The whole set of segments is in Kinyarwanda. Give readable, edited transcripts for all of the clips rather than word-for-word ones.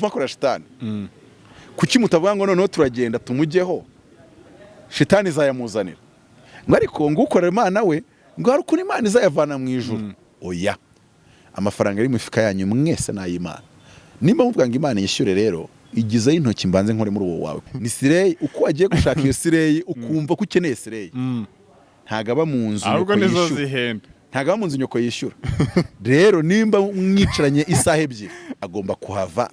Bakora shitani. Kuki mutavuga ngo noneho turagenda tumujyeho, shitani izayamuzanira? Ngo ariko ngo ukorera Imana we, ngo hari ukuntu Imana izayavana mu ijuru. Oya, amafaranga ari mu mifuka yanyu mwese ni ay'Imana. Nimba muvuga ngo Imana yishyure, rero igizeho intoki mbanze nkore muri uwo wawe. Ni slay. Uko wagiye gushaka iyo slay, ukumva ko ukeneye slay, ntabwo aba mu nzu Ahubwo nyoko nizo yishyura. zihenda. Ntabwo aba mu nzu nyoko yishyura. Rero nimba mwicaranye isaha 2, agomba kuhava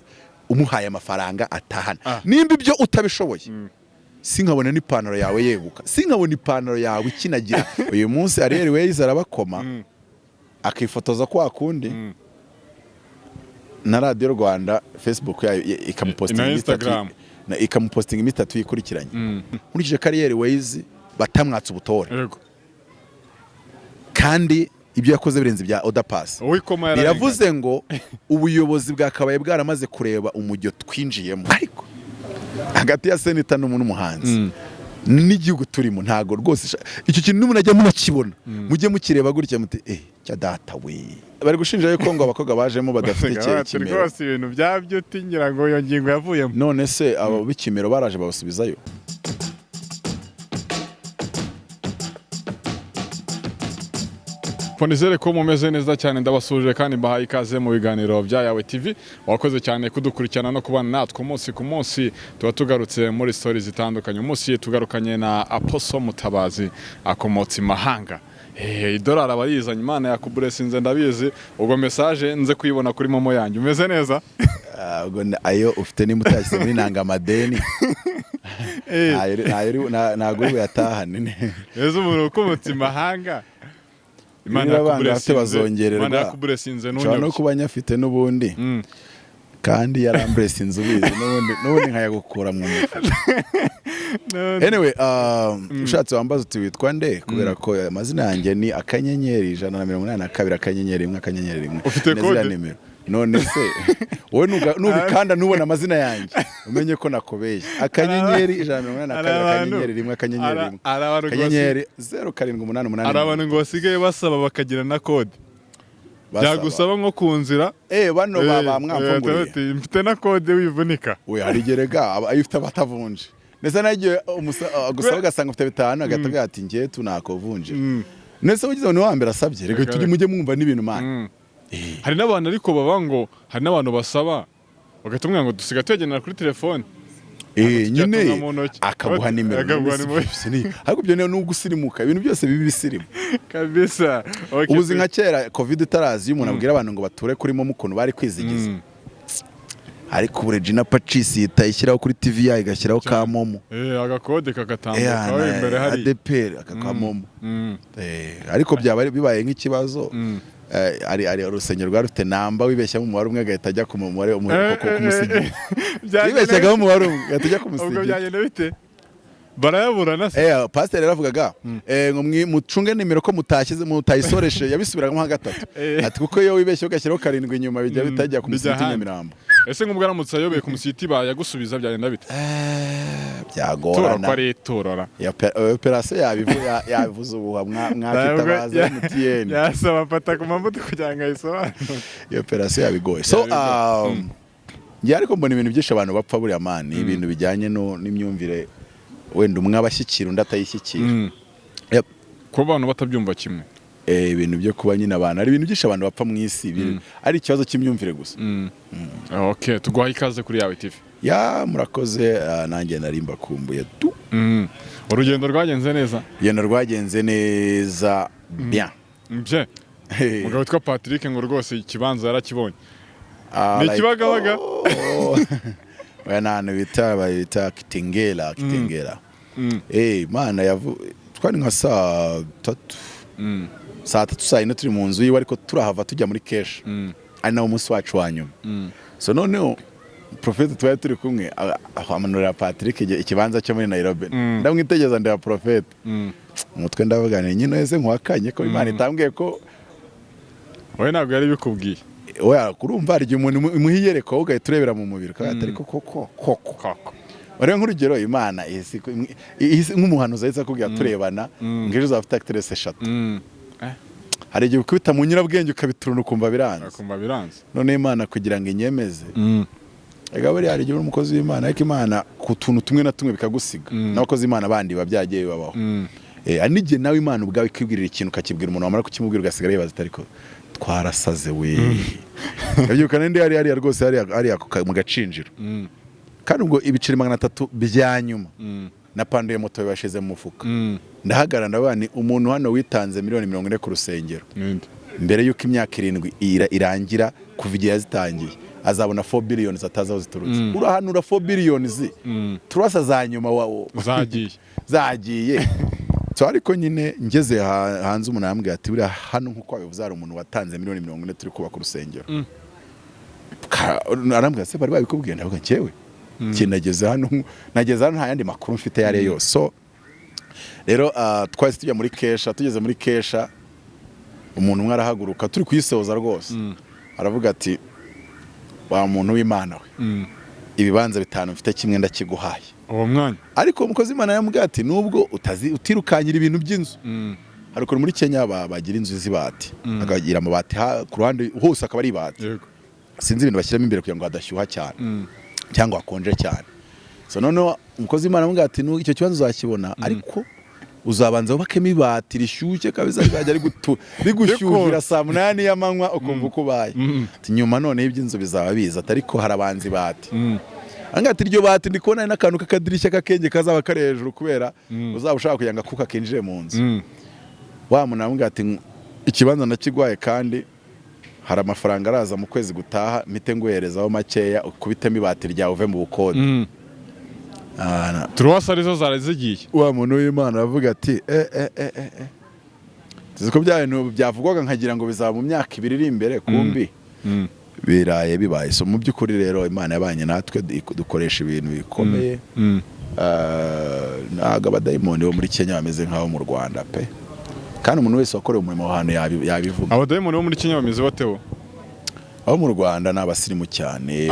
umuhaye amafaranga atahana. Nimba ibyo utabishoboye, sinkabona n'ipantaro yawe yeguka, sinkabona ipantaro yawe ikinagira. Uyu munsi Ariel Wayz arabakoma, akifotoza kwa kundi na Radiyo Rwanda, Facebook yayo ikamupostinga Na iminsi itatu. Instagram. Ikamupostinga iminsi 3 yikurikiranye. Nkurikije ko Ariel Wayz batamwatse ubutore, kandi ibyo yakoze birenze ibya Oda Paccy, Uwikoma yararenganye. biravuze ngo ubuyobozi bwakabaye bwaramaze kureba umujyo twinjiyemo. Ariko hagati ya senator n'umuhanzi n'igihugu turimo, ntago rwose icyo kintu n'umuntu ajya munakibona, mujye mukireba gutya muti: "Eh, cya data we!" Bari gushinja yuko ngo abakobwa bajemo badafite Basigaye bati ikimero. Rwose ibintu bya beauty, ngira ngo iyo ngingo yavuyemo. None se abo b'ikimero baraje babasubizayo? Nizere ko mumeze neza cyane. Ndabasuhuje kandi mbahaye ikaze mu biganiro bya Yawe TV. Wakoze cyane kudukurikirana no kubana natwe umunsi ku munsi. Tuba tugarutse muri stories zitandukanye. Umunsi tugarukanye na Apostle Mutabazi, akomotse imahanga. Idolari aba yizanye. Imana yakuburesinze, ndabizi. Ubwo message nze kuyibona kuri MoMo yanjye. Umeze neza? Ah, ubwo ayo ufite nimba utashyize muri nanga amadeni, ntago uri buyatahane. Ese umuntu ukomotse imahanga, Imana Niba abana bafite yakuburesinze, bazongererwa. Imana yakuburesinze, Nshobora no ntunyobye. kuba nyafite n'ubundi, kandi yaramburesinze ubizi, n'ubundi nkayagukura mu mufuka. Anyway, ushatse wambaza uti: "Witwa nde?" Kubera ko amazina yanjye ni *182*1*1*1. Ufite Na ziriya code? nimero. None se wowe nubikanda ntubona amazina yanjye, umenye ko nakobeye. *182 *1*1 Hari abantu ngo *0788. Hari abantu ngo basigaye basaba bakagira na code. Basaba. Byagusaba nko ku nzira. Eh, bano bamwamfunguriye. Ati: "Mfite na code, wivunika." We hari igihe rega ayo ufite abatavunje ndetse nagiye agusaba, ugasanga ufite 5, agahita avuga ati: "Njye tunakuvunje." Ndetse ugize ngo ni wa mbere asabye. Reka tujye mujye mwumva n'ibintu, man. Hari n'abantu ariko baba ngo hari n'abantu basaba bagahita bamubwira ngo dusigaye tuyagendera kuri telefone. Nyine Tuyatunga mu ntoki. Akaguha nimero. Akaguha nimero. Ariko ibyo ni ugusirimuka, ibintu byose biba ibisirimu. Kabisa. Okay, Ubuzi nka kera COVID itarazi, iyo umuntu abwira abantu ngo bature kuri MoMo, ukuntu bari kwizigiza. Ariko ubu Regina Pacis ihita ishyiraho kuri TV yayo, igashyiraho ka MoMo. Agakode kagatambuka aho imbere hari ADPR aka ka MoMo. Ariko byaba bibaye nk'ikibazo, ari urusengero rwari rufite namba, wibeshyamo umubare umwe agahita ajya ku mubare ku musigiti. Wibeshyagamo umubare umwe agahita ajya ku Ubwo musigiti. byagenda bite? Barayaburana se? Pasiteri yaravugaga ngo mucunge nimero ko mutashyize mutayisoreshe. Yabisubiragamo nka gatatu. Ati: "Kuko iyo wibeshye ugashyiraho 7 inyuma, bijya bitajya ku Bijya musigiti ahandi. Nyamirambo." Ese nk'ubwo aramutse ayobeye ku musigiti, bayagusubiza, byagenda bite? Tora Byagorana. Ko ari itorora. Iyo operasiyo yabivuze ubuha mwakitabaza MTN. Yasaba afata ku mavuta kugira ngo ayisobanure. Iyo operasiyo yabigoye. So Yabigoye. Njye ariko mbona ibintu byinshi abantu bapfa buriya, man, ibintu bijyanye n'imyumvire, wenda umwe abashyikira undi atayishyikira. Yep. Kuba abantu batabyumva kimwe. Ibintu byo kuba nyine abantu, hari ibintu byinshi abantu bapfa mu isi ari ikibazo cy'imyumvire gusa. Okay, tuguhaye ikaze kuri Yawe TV. Ya, murakoze. Nanjye nari mbakumbuye tu. Urugendo rwagenze neza? Urugendo rwagenze neza, bien. Bye. Hey. Umugabo witwa Patrick ngo rwose ikibanza yarakibonye. Ah, Ni like, Kibagabaga? oh. Oya, ni ahantu bita, bayita Kitengela, Kitengela. Imana yavu twari nka saa 3, saa 3, saa 4, turi mu nzu yiwe, ariko turahava tujya muri kesha, ari nawo munsi wacu wa nyuma. So noneho profete twari turi kumwe amanurira Patrick ikibanza cyo muri Nairobi. Ndamwitegereza, ndeba profete umutwe, ndavuga nti: "Nyine ese nkuhakanye ko Imana itambwiye ko?" Wowe ntabwo yari bikubwiye. Oya, kurumva hari igihe umuntu imuha iyerekwa, wowe ugahita urebera mu mubiri ukavuga ati: "Ariko koko koko." Koko. Urebe nk'urugero, Imana ihise nk'umuhanuzi ahise akubwira turebana ngo ejo uzaba ufite actress eshatu. Hari igihe ukubita mu nyurabwenge ukabituruna, ukumva biranze. Akumva biranze. None Imana kugira ngo inyemeze. Ega buriya hari igihe uri umukozi w'Imana, ariko Imana ku tuntu tumwe na tumwe bikagusiga. N'abakozi b'Imana bandi biba byagiye bibabaho. Hari n'igihe nawe Imana ubwawe ikibwirira ikintu, ukakibwira umuntu, wamara kukimubwira ugasigara yibaza ati: "Ariko twarasaze we?" Ndabyuka n'indi hariya, hariya rwose, hariya hariya mu gacinjiro. Kandi ubwo ibiceri 300 bya nyuma napanduye moto bibashize mu mufuka. Ndahagarara, ndavuga ni umuntu hano witanze miliyoni 40 ku rusengero, Ninde? mbere y'uko imyaka 7 irangira kuva igihe yazitangiye, azabona 4 billion atazi aho ziturutse. Urahanura 4 billions, turasa za nyuma wa Zagiye. Zagiye. So ariko nyine ngeze hanze, umuntu arambwira ati: "Buriya hano nk'uko wabivuze, hari umuntu watanze miliyoni 40 turi kubaka urusengero." Arambwira: "Se bari babikubwiye?" Ndavuga: "Njyewe njye nageze hano nta yandi makuru mfite ayo ari yo yose." So rero twahise tujya muri kesha. Tugeze muri kesha, umuntu umwe arahaguruka turi kuyisoza rwose, aravuga ati: "Wa muntu w'Imana we, ibibanza bitanu mfite, kimwe ndakiguhaye." Uwo mwanya? Ariko umukozi w'Imana yamubwiye ati: "Nubwo utazi utirukanyira ibintu by'inzu." Hari ukuntu muri Kenya bagira inzu z'ibati, bakagira amabati ku ruhande hose akaba ari ibati. Sinzi ibintu bashyiramo imbere kugira ngo hadashyuha cyane cyangwa hakonje cyane. So noneho umukozi w'Imana amubwira ati: "Icyo kibazo uzakibona, ariko uzabanza wubakemo ibati rishyushye kabisa, rizajya rigushyuhira saa 8 y'amanywa, ukumva uko ubaye." Ati: "Nyuma noneho iby'inzu bizaba biza." Ati: "Ariko harabanza ibati." Ahangaha ati: "Iryo bati ndi kubona hari n'akantu k'akadirishya k'akenge kazaba kari hejuru, kubera uzaba ushaka kugira ngo akuka kinjire mu nzu." Wa muntu aramubwira ati: "Ikibanza ndakigwaye, kandi hari amafaranga araza mu kwezi gutaha, mpite nguherezaho makeya ukubitemo ibati ryawe uve mu bukode." Turuwasi arizo zari zigiye. Wa muntu w'Imana aravuga ati: "Eh eh eh eh eh, tuzi ko bya bintu byavugwaga nkagira ngo bizaba mu myaka 2 iri imbere, kumbi biraye bibaye." So mu by'ukuri rero Imana yabanye natwe, dukoresha ibintu bikomeye. Ntabwo abadayimoni bo muri Kenya bameze nk'abo mu Rwanda pe, kandi umuntu wese wakorewe umurimo aho hantu yabivuga. Abadayimoni bo muri Kenya bameze bateho? Abo mu Rwanda ni abasirimu cyane,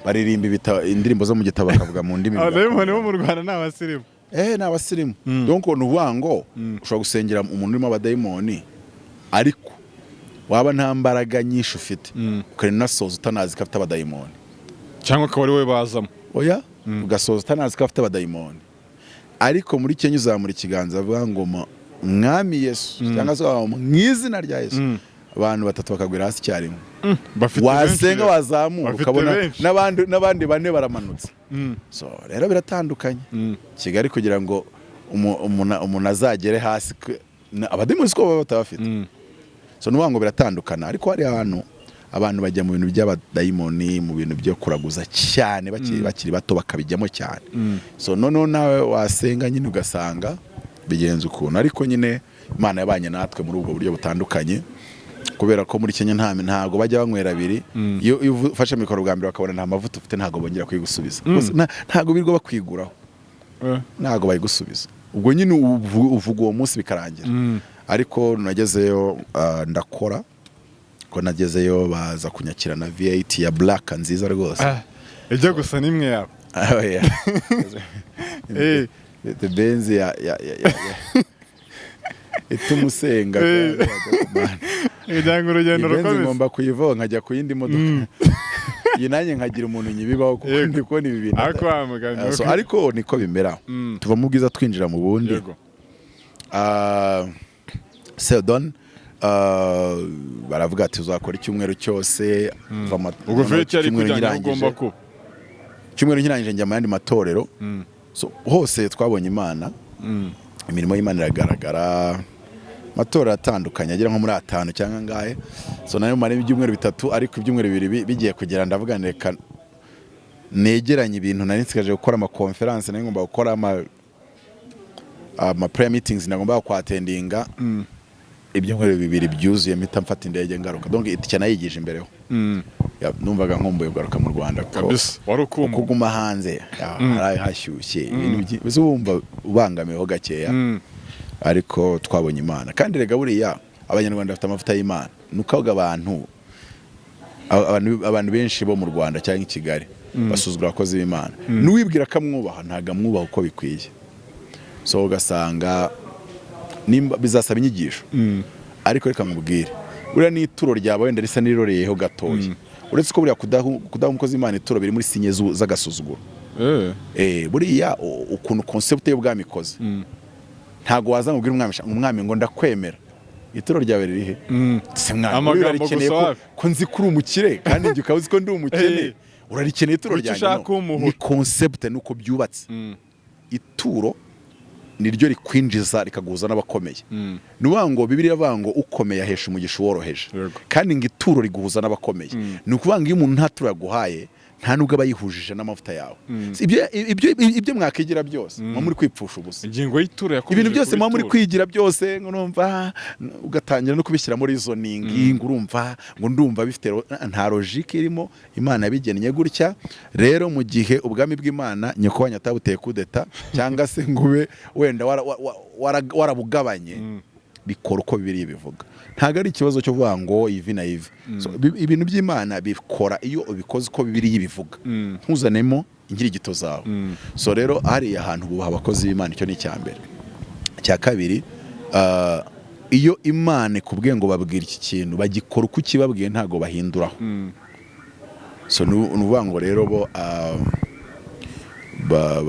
baririmba indirimbo zo mu gitabo, bakavuga mu ndimi. Abadayimoni bo mu Rwanda ni abasirimu? Eh, ni abasirimu. Donc ni ukuvuga ngo ushobora gusengera umuntu urimo abadayimoni, ariko waba nta mbaraga nyinshi ufite, ukagenda unasoza utanazi ko afite abadayimoni. Cyangwa akaba ari we bazamo. Oya, ugasoza utanazi ko afite abadayimoni. Ariko muri Kenya uzamura ikiganza avuga ngo: "Mwami Yesu," cyangwa se mu izina rya Yesu, abantu batatu bakagwira hasi icyarimwe. Bafite Wasenga benshi. wazamura Bafite ukabona benshi. n'abandi bane baramanutse. So rero biratandukanye. Kigali kugira ngo umuntu azagere hasi, abadayimoni siko baba batabafite. So ni ukuvuga ngo biratandukana, ariko hari ahantu abantu bajya mu bintu by'abadayimoni, mu bintu byo kuraguza cyane bakiri bato, bakabijyamo cyane. So noneho nawe wasenga nyine ugasanga bigenze ukuntu. Ariko nyine Imana yabanye natwe muri ubwo buryo butandukanye, kubera ko muri Kenya ntabwo bajya banywera abiri. Iyo ufashe mikoro bwa mbere bakabona nta mavuta ufite, ntabwo bongera kuyigusubiza. Gusa ntabwo birirwa bakwiguraho. Ntabwo bayigusubiza. Ubwo nyine uvuga uwo munsi bikarangira. Ariko nagezeyo, ndakora ko nagezeyo baza kunyakira na V8 ya black nziza rwose. Ah, ijya gusa n'imwe yawe. Oh, yeah. The Benz ya ituma usenga. Kugira ngo urugendo Iyi Benz rukomeze. ngomba kuyivaho nkajya ku yindi modoka. Iyi nanjye nkagira umuntu nyibibaho, kuko ndi kubona ibi bintu. Ariko wa mugani. So, ariko niko bimera, tuva mu bwiza twinjira mu bundi. Seldon, baravuga ati: "Uzakora icyumweru cyose." Ubwo V8 yari Icyumweru kujyanye aho nkirangije. ugomba kuba. Icyumweru nkirangije njya mu yandi matorero. So, hose twabonye Imana, imirimo y'Imana iragaragara. Amatorero atandukanye agera nko muri atanu cyangwa angahe. So nayo mara ibyumweru 3, ariko ibyumweru 2 bigiye kugera, ndavuga nti: "Reka negeranye ibintu nari nsigaje gukora, ama conference nari ngomba gukora, ama prayer meetings nagomba kwattendinga." Ibyumweru 2 byuzuye mpita mfata indege ngaruka. Donc itike nayigije imbereho. Ya, numvaga nkumbuye kugaruka mu Rwanda kuko Kabisa, wari ukumbuye. kuguma hanze ya, hari hashyushye ibintu mbese wumva ubangamiweho gakeya. Ariko twabonye Imana. Kandi rega buriya Abanyarwanda bafite amavuta y'Imana. Ni uko ahubwo abantu benshi bo mu Rwanda cyangwa i Kigali basuzugura abakozi b'Imana. N'uwibwira ko amwubaha ntabwo amwubaha uko bikwiye. So ugasanga nimba bizasaba inyigisho. Ariko reka nkubwire, buriya n'ituro ryawe wenda risa n'iriroreyeho gatoya. Uretse ko buriya kudaha umukozi w'Imana ituro biri muri signe z'agasuzuguro. Buriya ukuntu concept y'ubwami ikoze, ntabwo waza ngo ubwire umwami, umwami ngo ndakwemera, ituro ryawe riri he? Se mwami, Amagambo uriya urarikeneye gusa ko, wapi? ko nzi ko uri umukire kandi njye ukaba uzi ko ndi umukene, urarikeneye ituro Kuki ryanjye? ushaka No. kumuhura? Ni concept, nuko byubatse. Ituro niryo rikwinjiza, rikaguhuza n'abakomeye. Ni ukuvuga ngo Bibiliya ivuga ngo ukomeye ahesha umugisha uworoheje, kandi ngo ituro riguhuza n'abakomeye. Ni ukuvuga ngo iyo umuntu nta turo yaguhaye, nta nubwo aba yihujije n'amavuta yawe. Ibyo mwakigira byose muba muri kwipfusha ubusa. Ingingo y'ituro yakomeje Ibintu byose kuba muba muri ituro. kwigira byose, ngo urumva ugatangira no kubishyira muri reasoning, ngo urumva ngo ndumva bifite nta logique irimo. Imana yabigennye gutya. Rero mu gihe ubwami bw'Imana nyoko wanyu atabuteye kudeta cyangwa se ngo ube wenda warabugabanye, bikora uko Bibiliya bivuga. Ntabwo ari ikibazo cyo kuvuga ngo ivi na ivi. So, ibintu by'Imana bikora iyo ubikoze uko Bibiliya ibivuga, ntuzanemo inkirigito zawe. So rero hariya hantu bubaha abakozi b'Imana, icyo ni icya mbere. Icya kabiri, iyo Imana ikubwiye ngo babwira iki kintu, bagikora uko ukibabwiye, ntabwo bahinduraho. So ni ukuvuga ngo rero bo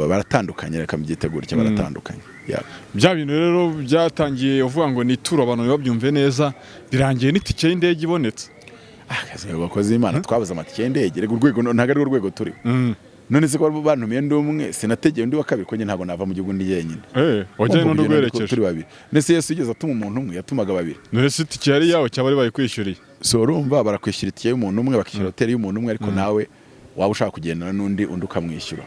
baratandukanye, reka mbyite gutya, baratandukanye. Yeah. Bya bintu rero byatangiye uvuga ngo ni ituro, abantu ntibabyumve neza, birangiye n'itike y'indege ibonetse. Akazi, abakozi b'Imana twabuze amatike y'indege? Reka, urwego ntabwo ari rwo rwego turiho. None se ko bantumiye ndi umwe, sinategeye undi wa kabiri? Ko njye ntabwo nava mu gihugu ndi jyenyine. Wajyanye n'undi Ugomba kugenda uguherekeje. Turi babiri. Nese Yesu yigeze atuma umuntu umwe? Yatumaga babiri. None se itike yari yawe cyangwa bari bayikwishyuriye? So urumva barakwishyura itike y'umuntu umwe, bakishyura hoteli y'umuntu umwe, ariko nawe waba ushaka kugendana n'undi, undi ukamwishyura.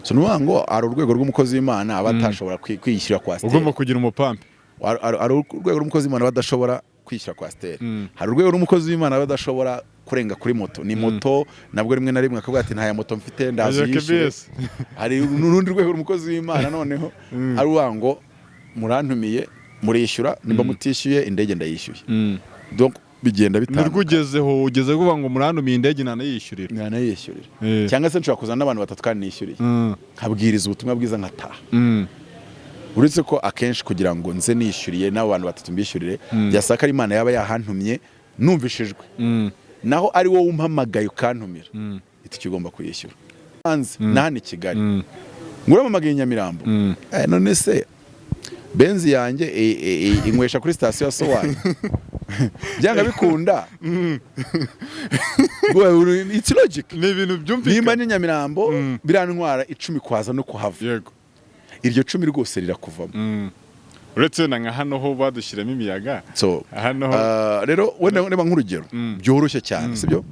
So ni ukuvuga ngo hari urwego rw'umukozi w'Imana aba atashobora kwiyishyura coaster. Ugomba kugira umupampe. Hari urwego rw'umukozi w'Imana aba adashobora kwishyura coaster. Hari urwego rw'umukozi w'Imana aba adashobora kurenga kuri moto, ni moto nabwo rimwe na rimwe akavuga ati nta ya moto mfite, ndaza Aje uyishyure. KBS. Hari n'urundi rwego rw'umukozi w'Imana noneho ari uvuga ngo murantumiye, murishyura, nimba mutishyuye indege ndayishyuye. Donc bigenda Nirwo bitandukanye. ugezeho, ugeze kuvuga ngo murantumiye, indege nanayishyurira. Nkanayishyurira, cyangwa se nshobora kuzana n'abantu batatu kandi nishyuriye, nkabwiriza ubutumwa bwiza nkataha. Uretse ko akenshi kugira ngo nze nishyuriye n'abo bantu batatu mbishyurire, byasaba ko ari Imana yaba yahantumye numvishijwe. Naho ari wowe umpamagaye ukantumira, itike ugomba kuyishyura. Hanze na hano i Kigali, ngo urampamagaye i Nyamirambo. None se benzi yanjye inywesha kuri sitasiyo ya Sowani? Byanga bikunda. It's logic. Ni ibintu Nimba byumvikana. ni Nyamirambo, birantwara 10 kuhaza no kuhava. Iryo cumi rwose rirakuvamo. Uretse na nka hano ho badushyiramo imiyaga. So Hano rero wenda reba nk'urugero byoroshye cyane, sibyo?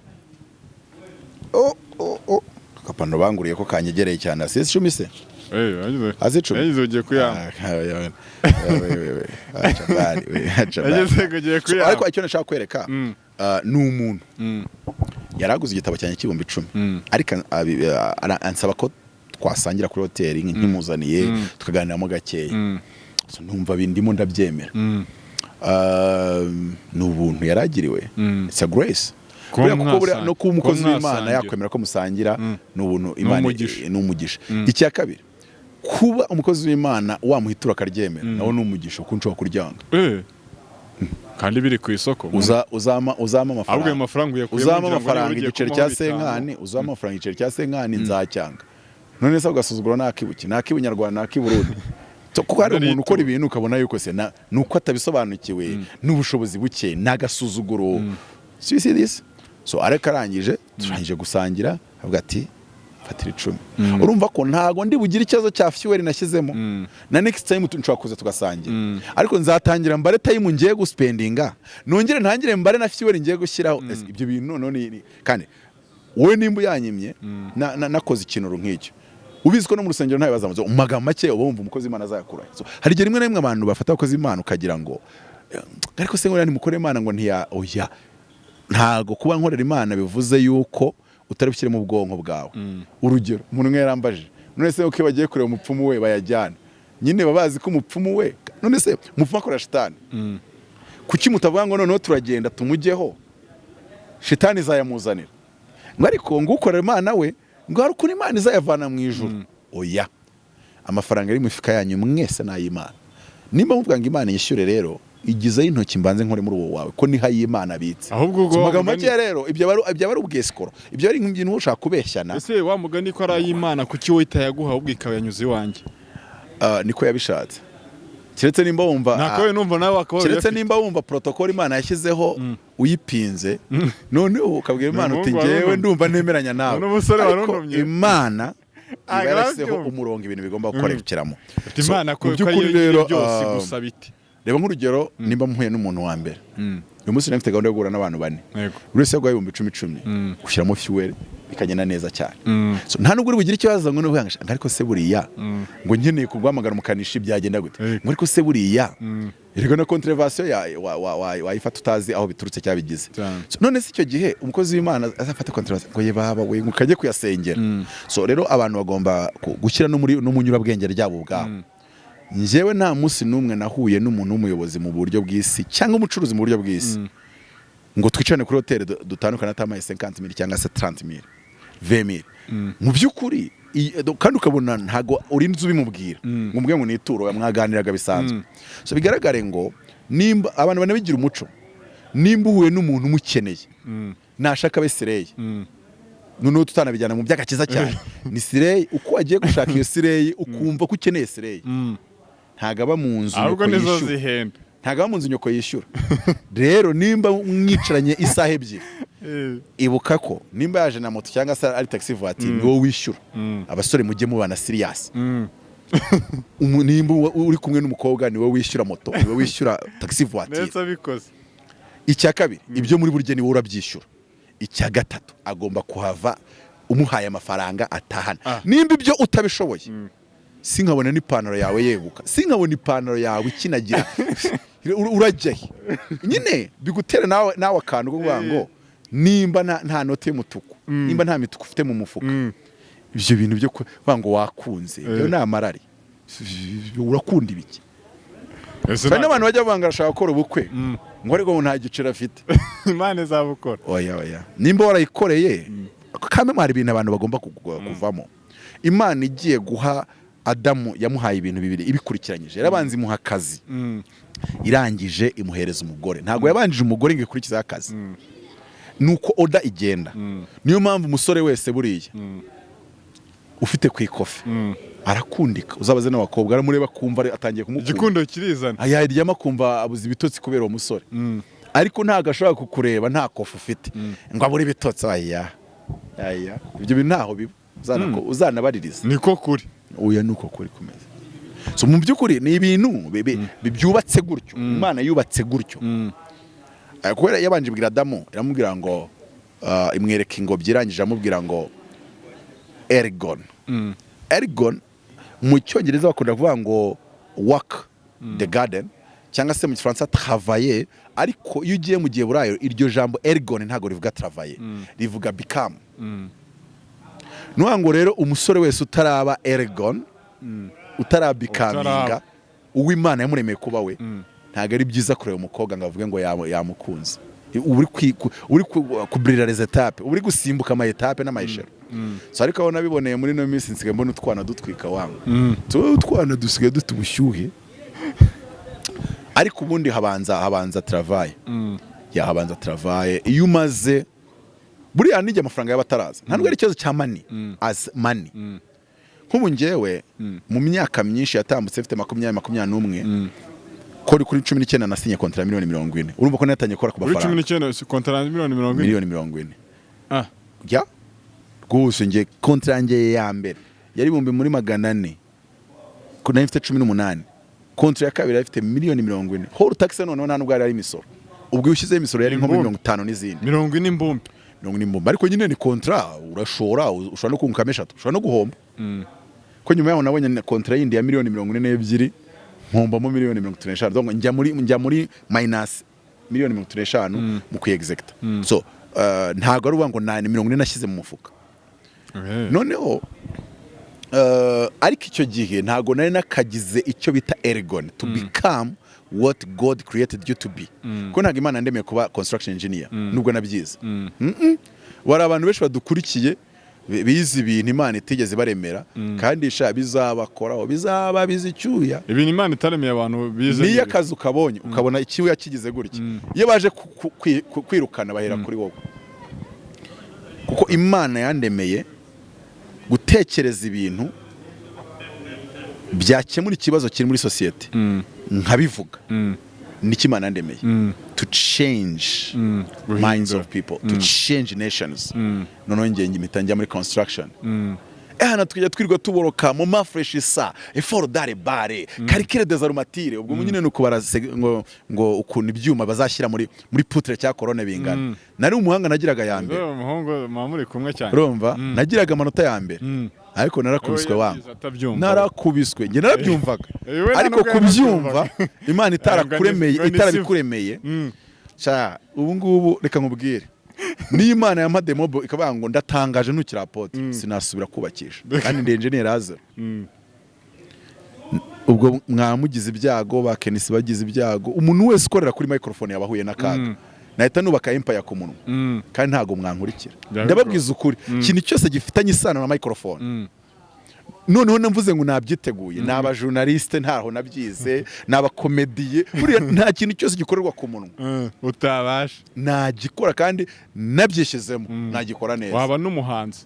Oh, akapantaro banguriye ko kanyegereye cyane, hasi 10 se? Hasi 10. Yagize ugiye kuyamba. Ah, we, we, we, we. Acha bari, we, acha bari. Yagize ngo ugiye So, kuyamba. ariko icyo nashaka kwereka, ni umuntu yaraguze igitabo cyanjye cy'ibihumbi 10, ariko ansaba ko twasangira kuri hoteli nkimuzaniye, tukaganiramo gakeya. So, numva bindimo, ndabyemera. Ni ubuntu yaragiriwe. It's a grace. Kuba Buriya kuko buriya no kuba umukozi kuba w'Imana mwasangira. yakwemera ko musangira, ni ubuntu Imana, Umugisha. ni umugisha. Icya kabiri, kuba umukozi w'Imana wamuhitura akaryemera, nawe ni umugisha, kuko nshobora kuryanga. Kandi biri ku isoko. Uzama Ahubwo ayo amafaranga, mafaranga uyakuyemo uzama ugira ngo niba amafaranga ugiye igiceri kumuha cya bitanu. senkani, uzama amafaranga igiceri cya senkani, nzacyanga. None se ugasuzugura nakibuki nakibunyarwanda nakiburundi? So, kuko hari Ari umuntu ukora ituro. ibintu ukabona yuko se nuko atabisobanukiwe n'ubushobozi buke n'agasuzuguro. So you see this? So ariko arangije, turangije gusangira, avuga ati fatira 10. Urumva ko ntago ndi bugire ikibazo cya fuel nashyizemo. Na next time nshobora kuza tugasangira, ariko nzatangira mbare time ngiye guspendinga, nongere ntangire mbare na fuel ngiye gushyiraho. Ese ibyo bintu noneho kandi wowe nimba uyanyimye nakoze ikintu nk'icyo, ubizi ko no mu rusengero ntayo bazamaze. Mu magambo make, uba wumva umukozi w'Imana azayakura. So, hari igihe rimwe na rimwe abantu bafata abakozi b'Imana ukagira ngo ariko se ngo nimukore Imana ngo ntiya. Oya, ntago kuba nkorera Imana bivuze yuko utari bushyire mu bwonko bwawe. Urugero, umuntu umwe yarambajije, none se uko iyo bagiye kureba umupfumu we bayajyana nyine, baba bazi ko umupfumu we, none se umupfumu akorera shitani? Kuki mutavuga ngo noneho turagenda tumujyeho, shitani izayamuzanira? Ngo ariko ngo ukorera Imana we, ngo hari ukuntu Imana izayavana mu ijuru. Oya, amafaranga ari mu mifuka yanyu mwese ni ay'Imana. Nimba muvuga ngo Imana yishyure, rero Igizeho intoki mbanze nkore muri uwo wawe, ko niho ay'Imana abitse. Ahubwo ubwo So, mu wa magambo mugani- make rero, ibyo aba ari ubwesikoro, ibyo ari nk'ibintu ushaka kubeshyana. Ese wa mugani ko ari ay'Imana, kuki wowe itayaguha, ahubwo ikayanyuza iwanjye? Ah, niko yabishatse, keretse nimba wumva Ntakabaye numva nawe wakabaye keretse uyafite. nimba wumva protocol Imana yashyizeho uyipinze, noneho ukabwira Imana uti: Umuhungu "Njyewe waruntumye. ndumva ntemeranya nawe." Ni umusore Ariko waruntumye. Imana Ah, iba yarashyizeho narabyumva. umurongo ibintu bigomba gukorekeramo. Ati So, Imana ko mu ko by'ukuri ariyo rero, nyiri byose, gusa biti reba nk'urugero, nimba mpuye n'umuntu wa mbere uyu munsi, nari mfite gahunda yo guhura n'abantu bane, buri wese yaguhaye 10,000 icumi, ushyiramo fuel bikagenda neza cyane. So, nta nubwo uri bugire ikibazo ngo nuvuga ngo: "Ariko se buriya ngo nkeneye kuguhamagara umukanishi byagenda gute?" Ngo: "Ariko se buriya erega na contravention wayifata utazi aho biturutse cyangwa bigize." So, none se icyo gihe umukozi w'Imana azafata contravention ngo ye baba we, ngo kajye kuyasengera? So rero abantu bagomba gushyira no muri no mu nyurabwenge ryabo ubwabo. Njyewe nta munsi n'umwe nahuye n'umuntu w'umuyobozi mu buryo bw'isi cyangwa umucuruzi mu buryo bw'isi ngo twicarane kuri hoteli dutandukane atamaye 50 mille cyangwa se 30 mille, 20 mille. Mu by'ukuri kandi ukabona ntago urinze ubimubwira ngo umubwire ngo ni ituro, mwaganiraga bisanzwe. So bigaragare ngo nimba abantu banabigira umuco, nimba uhuye n'umuntu umukeneye, nashaka abe slay, noneho tutanabijyana mu by'agakiza cyane, ni slay. Uko wagiye gushaka iyo slay, ukumva ko ukeneye slay, ntago aba mu nzu Ahubwo nyoko nizo yishyura. zihenda. Ntago aba mu nzu nyoko yishyura. Rero nimba mwicaranye isaha 2, ibuka ko nimba yaje na moto cyangwa se ari taxi voiture, ni wowe wishyura. Abasore, mujye mubana serious. Nimba uri kumwe n'umukobwa, ni wowe wishyura moto, ni wowe wishyura taxi voiture. Ndetse abikoze. Icya kabiri, ibyo muri buryo ni wowe urabyishyura. Icya gatatu, agomba kuhava umuhaye amafaranga atahana. Nimba ibyo utabishoboye, sinkabona n'ipantaro yawe yeguka, sinkabona ipantaro yawe ikinagira, urajya he? Nyine bigutera nawe akantu ko kuvuga ngo nimba nta note y'umutuku, nimba nta mituku ufite mu mufuka, ibyo bintu byo kuvuga ngo wakunze, ibyo ni amarari. Urakunda ibiki? Ese Hari n'abantu bajya bavuga ngo arashaka gukora ubukwe, ngo ariko ngo nta giciro afite. Imana izabukora. Oya, oya, nimba warayikoreye kamwe, hari ibintu abantu bagomba kuvamo. Imana igiye guha Adamu, yamuhaye ibintu bibiri ibikurikiranyije. Yarabanza imuha akazi, irangije imuhereza umugore. Ntabwo yabanjije umugore ngo ikurikizeho akazi. Nuko order igenda. Niyo mpamvu umusore wese buriya ufite ku ikofi arakundika. Uzabaze n'abakobwa, aramureba kumva atangiye kumukunda. Igikundo kirizana. Yaryama akumva abuze ibitotsi kubera uwo musore, ariko ntabwo ashobora kukureba nta kofi ufite ngo abure ibitotsi. Aya aya, ibyo bintu ntaho biba. Uzanabaririza. Niko kuri. Oya, nuko kuri kumeze. So mu by'ukuri ni ibintu byubatse gutyo, Imana yubatse gutyo. Kubera yabanje ibwira Adamu, iramubwira ngo imwereka ingobyi, irangije amubwira ngo ergon. Ergon mu Cyongereza bakunda kuvuga ngo "work the garden" cyangwa se mu Gifaransa "travailler", ariko iyo ugiye mu Giheburayo, iryo jambo ergon ntabwo rivuga travailler, rivuga become. Nuvuga ngo rero umusore wese utaraba ergon, utarabikaminga Utaraba. uw'Imana yamuremeye kuba we, ntabwo ari byiza kureba umukobwa ngo avuge ngo yamukunze. Uba uri kubrira les étapes, uba uri gusimbuka ama étapes n'ama échelons. So ariko aho nabiboneye muri ino minsi, nsigaye mbona utwana dutwika wangu. Utwana dusigaye dufite ubushyuhe, ariko ubundi habanza travail ya habanza travail. Iyo umaze buriya nijya amafaranga yaba ataraza, nta nubwo ari ikibazo cya money as money. Nk'ubu njyewe mu myaka myinshi yatambutse, mfite 20, 21, ko kuri 19 nasinye contrat ya miliyoni 40. Urumva ko natangiye gukora ku Kuri cumi mafaranga. n'icyenda contrat miliyoni 40? Miliyoni 40. Ya rwose, njye contrat yanjye ya mbere yari ibihumbi muri 400, ko nari mfite 18. Contrat ya kabiri yari ifite miliyoni 40 hors taxe. Noneho nta nubwo yari ari imisoro. Ubwo iyo ushyizeho imisoro yari nko muri Imbumbe. 50 n'izindi. 40 imbumbe. 40 imbumbe, ariko nyine ni contrat urashora, ushobora no kungukamo eshatu, ushobora no guhomba. Ko nyuma yaho nabonye na contrat yindi ya miliyoni 42, nkombamo miliyoni 35. Donc njya muri minus miliyoni 35 mu kuyexecta. So ntabwo ari ukuvuga ngo ni 40 nashyize mu mufuka. Noneho ariko icyo gihe ntabwo nari nakagize icyo bita ergon, to become what God created you to be, kuko ntabwo Imana yandemeye kuba construction engineer nubwo nabyize. Bari abantu benshi badukurikiye. Bize ibintu Imana itigeze baremera, kandi sha bizabakoraho, bizaba biza icyuya. Ibintu Imana itaremeye abantu bize. Niyo akazi ukabonye, ukabona icyuya kigize gutya, iyo baje kwirukana bahera kuri wowe, kuko Imana yandemeye gutekereza ibintu byakemura ikibazo kiri muri sosiyete, nkabivuga. Nicyo Imana yandemeye, to change minds Guhindura. of people, to change nations. Noneho njye mpita njya muri construction. Hano tujya twirirwa tuboroka mu mafureshisa effort dare bare calcul des armatures. Ubwo nyine ni ukubara ngo ukuntu ibyuma bazashyira muri poutre cya colonne bingana. Nari umuhanga, nagiraga ya mbere. Uwo muhungu muba muri kumwe cyane. Urumva, nagiraga amanota ya mbere, ariko narakubiswe. We Wanga. yabyize atabyumva. Narakubiswe, njye narabyumvaga. We nta Ariko nubwo kubyumva yanabyumvaga. Imana itarakuremeye, Ngo ni itarabikuremereye. Sha, ubu ngubu reka nkubwire, niyo Imana yampa demobo ikavuga ngo ndatangaje ntukiri apôtre, sinasubira kubakisha, kandi ndi engineer aza. Ubwo mwamugize ibyago, ba Kenisi bagize ibyago, umuntu wese ukorera kuri microphone yabahuye n'akaga. Nahita nubaka empire ku munwa, kandi ntabwo mwankurikira. Byaba Ndababwiza ukuri, ikintu cyose gifitanye isano na microphone. Noneho namvuze ngo nabyiteguye, ni abajournaliste, ntaho nabyize, ni abakomediye, buriya nta kintu cyose gikorerwa ku munwa Utabasha. nagikora, kandi nabyishyizemo nagikora neza. Waba n'umuhanzi.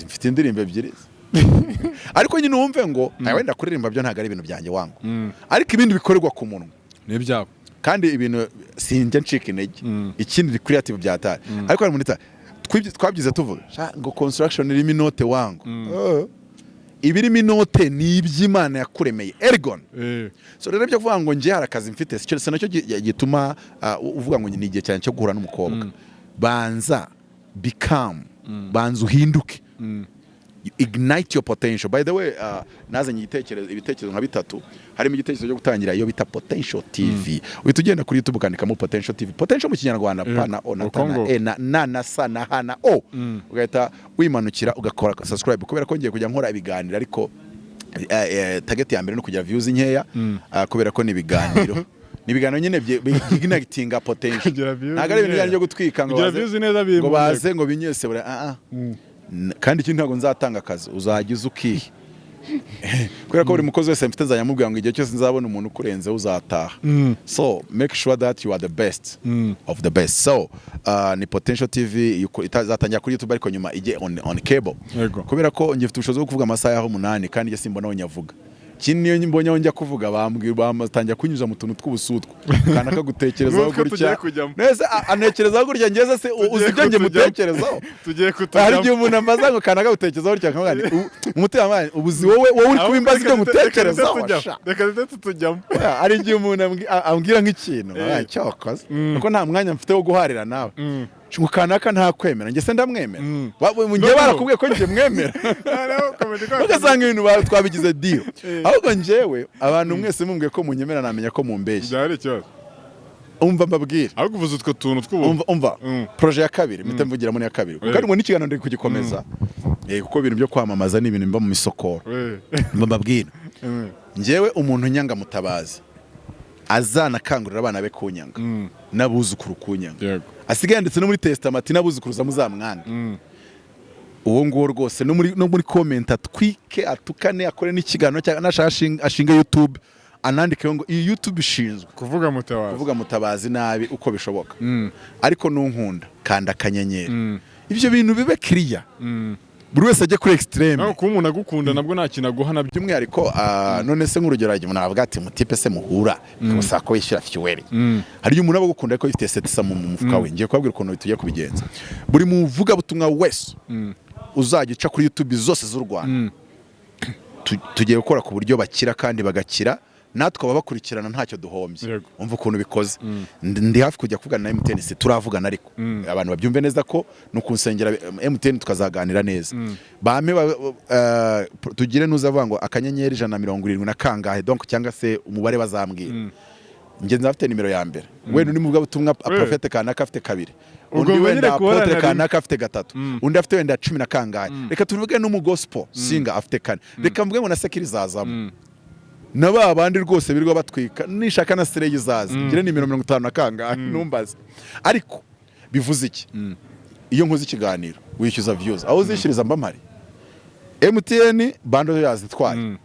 Mfite indirimbo ebyiri, ariko nyine wumve ngo aya wenda kuririmba byo ntabwo ari ibintu byanjye wangu, ariko ibindi bikorerwa ku munwa Ni ibyago. kandi ibintu sinjya ncika intege. Ikindi ni creative byatari, ariko hari umuntu twabyize tuvuga sha, ngo construction irimo inote wangu. Ibirimo inote ni iby'Imana yakuremeye ergon. So rero byo kuvuga ngo njye hari akazi mfite, si nacyo gituma uvuga ngo ni igihe cyane cyo guhura n'umukobwa. Banza become, banza uhinduke. You ignite your potential. By the way, nazanye igitekerezo, ibitekerezo nka bitatu, harimo igitekerezo cyo gutangira iyo bita Potential TV. Uhita ugenda kuri YouTube ukandikamo Potential TV, potential mu Kinyarwanda, P na O na T na Uko ngo. E na N na S na H na O, ugahita wimanukira ugakora subscribe, kubera ko ngiye kujya nkora ibiganiro, ariko target ya mbere ni ukugira views nkeya, kubera ko ni ibiganiro, ni ibiganiro nyine ignitinga potential. Kugira views Ntabwo ari ibintu nkeya. byo gutwika ngo Kugira baze views neza biri ngo mu baze ngo binyese bure, ah ah. Kandi ikindi, ntabwo nzatanga akazi, uzajya uza ukihe, kubera ko buri mukozi wese mfite nzajya mubwira ngo igihe cyose nzabona umuntu ukurenze uzataha. So make sure that you are the best of the best. So ni Potential TV izatangira kuri YouTube, ariko nyuma ijye on cable. Kubera ko njye mfite ubushobozi bwo kuvuga amasaha yaho 8, kandi njye simbona aho nyavuga. Ikindi, niyo mbonye aho njya kuvuga, bambwira, batangira kunyuza mu tuntu tw'ubusutwa kana kagutekerezaho N'utwo tugiye gutya. kujyamo. Nese anekerezaho gutya, ngeze se uzi ibyo njye kutujyamo. mutekerezaho? Tugiye Hari kutujyamo. igihe umuntu ambaza ngo kana kagutekerezaho gutya, nkavuga nti mu mutima wanjye, ubuzi wowe uri kubimbaza ibyo mutekerezaho sha. Reka duhite tutujyamo. Oya, hari igihe umuntu ambwira nk'ikintu, cyokoze kuko nta mwanya mfite wo guharira nawe, ngo kanaka ntakwemera, njye se ndamwemera? Njye No, no. barakubwiye ko njye mwemera? Noneho comedy kwa Ugasanga ibintu twabigize deal. Ahubwo njyewe abantu mwese mumbwiye ko munyemera, namenya ko mumbeshya. Byaba ari ikibazo. Umva mbabwire. Ahubwo uvuze utwo tuntu tw'ubu. Umva, umva. Projet ya kabiri mpita mvugira muri ya kabiri, kuko ari ngo n'ikiganiro ndi kugikomeza. Kuko ibintu byo kwamamaza ni ibintu biba mu misokoro. Mba mbabwira, njyewe umuntu unyanga Mutabazi azanakangurira abana be kunyanga n'abuzukuru kunyanga. Asigaye yanditse no muri testament, n'abuzukuruza muzamwanga. Uwo nguwo rwose no muri comment atwike, atukane, akore n'ikiganiro, cyangwa nashaka ashinge YouTube, anandikeho ngo iyi YouTube ishinzwe kuvuga Mutabazi. Kuvuga Mutabazi nabi uko bishoboka. Ariko nunkunda, kanda akanyenyeri, ibyo bintu bibe kiriya, buri wese ajye kuri extreme. Nawe kuba umuntu agukunda nabwo nta kintu aguha nabyo. By'umwihariko, none se nk'urugero, hari igihe umuntu avuga ati mutipe se muhura bikamusaba ko wishyura fuel. Hari igihe umuntu aba agukunda ariko yifitiye setisa mu mufuka we. Ngiye kubabwira ukuntu tugiye kubigenza. Buri muvugabutumwa wese uzajya uca kuri YouTube zose z'u Rwanda, tugiye gukora ku buryo bakira kandi bagakira, natwe ababakurikirana ntacyo duhombye. Umva ukuntu bikoze. Ndi hafi kujya kuvugana na MTN, si turavugana, ariko abantu babyumve neza ko ni ukunsengera MTN tukazaganira neza. Bame tugire nuza avuga ngo *170 na kangahe, donc cyangwa se umubare bazambwira. Njye nzafite nimero ya mbere, wenda undi muvugabutumwa prophète kanaka afite kabiri, Ubwo undi nyine wenda kubona apôtre na rimwe. kanaka afite gatatu, undi afite wenda cumi na kangahe, reka tuvuge n'umugospel singer afite kane, reka mvuge ngo na sekiri izazamo, na ba bandi rwose birirwa batwika, nishaka na sireyi izaza, ngire nimero 50 na kangahe, numbaze. Ariko bivuze iki? Iyo nkoze ikiganiro wishyuza views, aho uzishyuriza mba mpari. MTN bundle yazitwaye,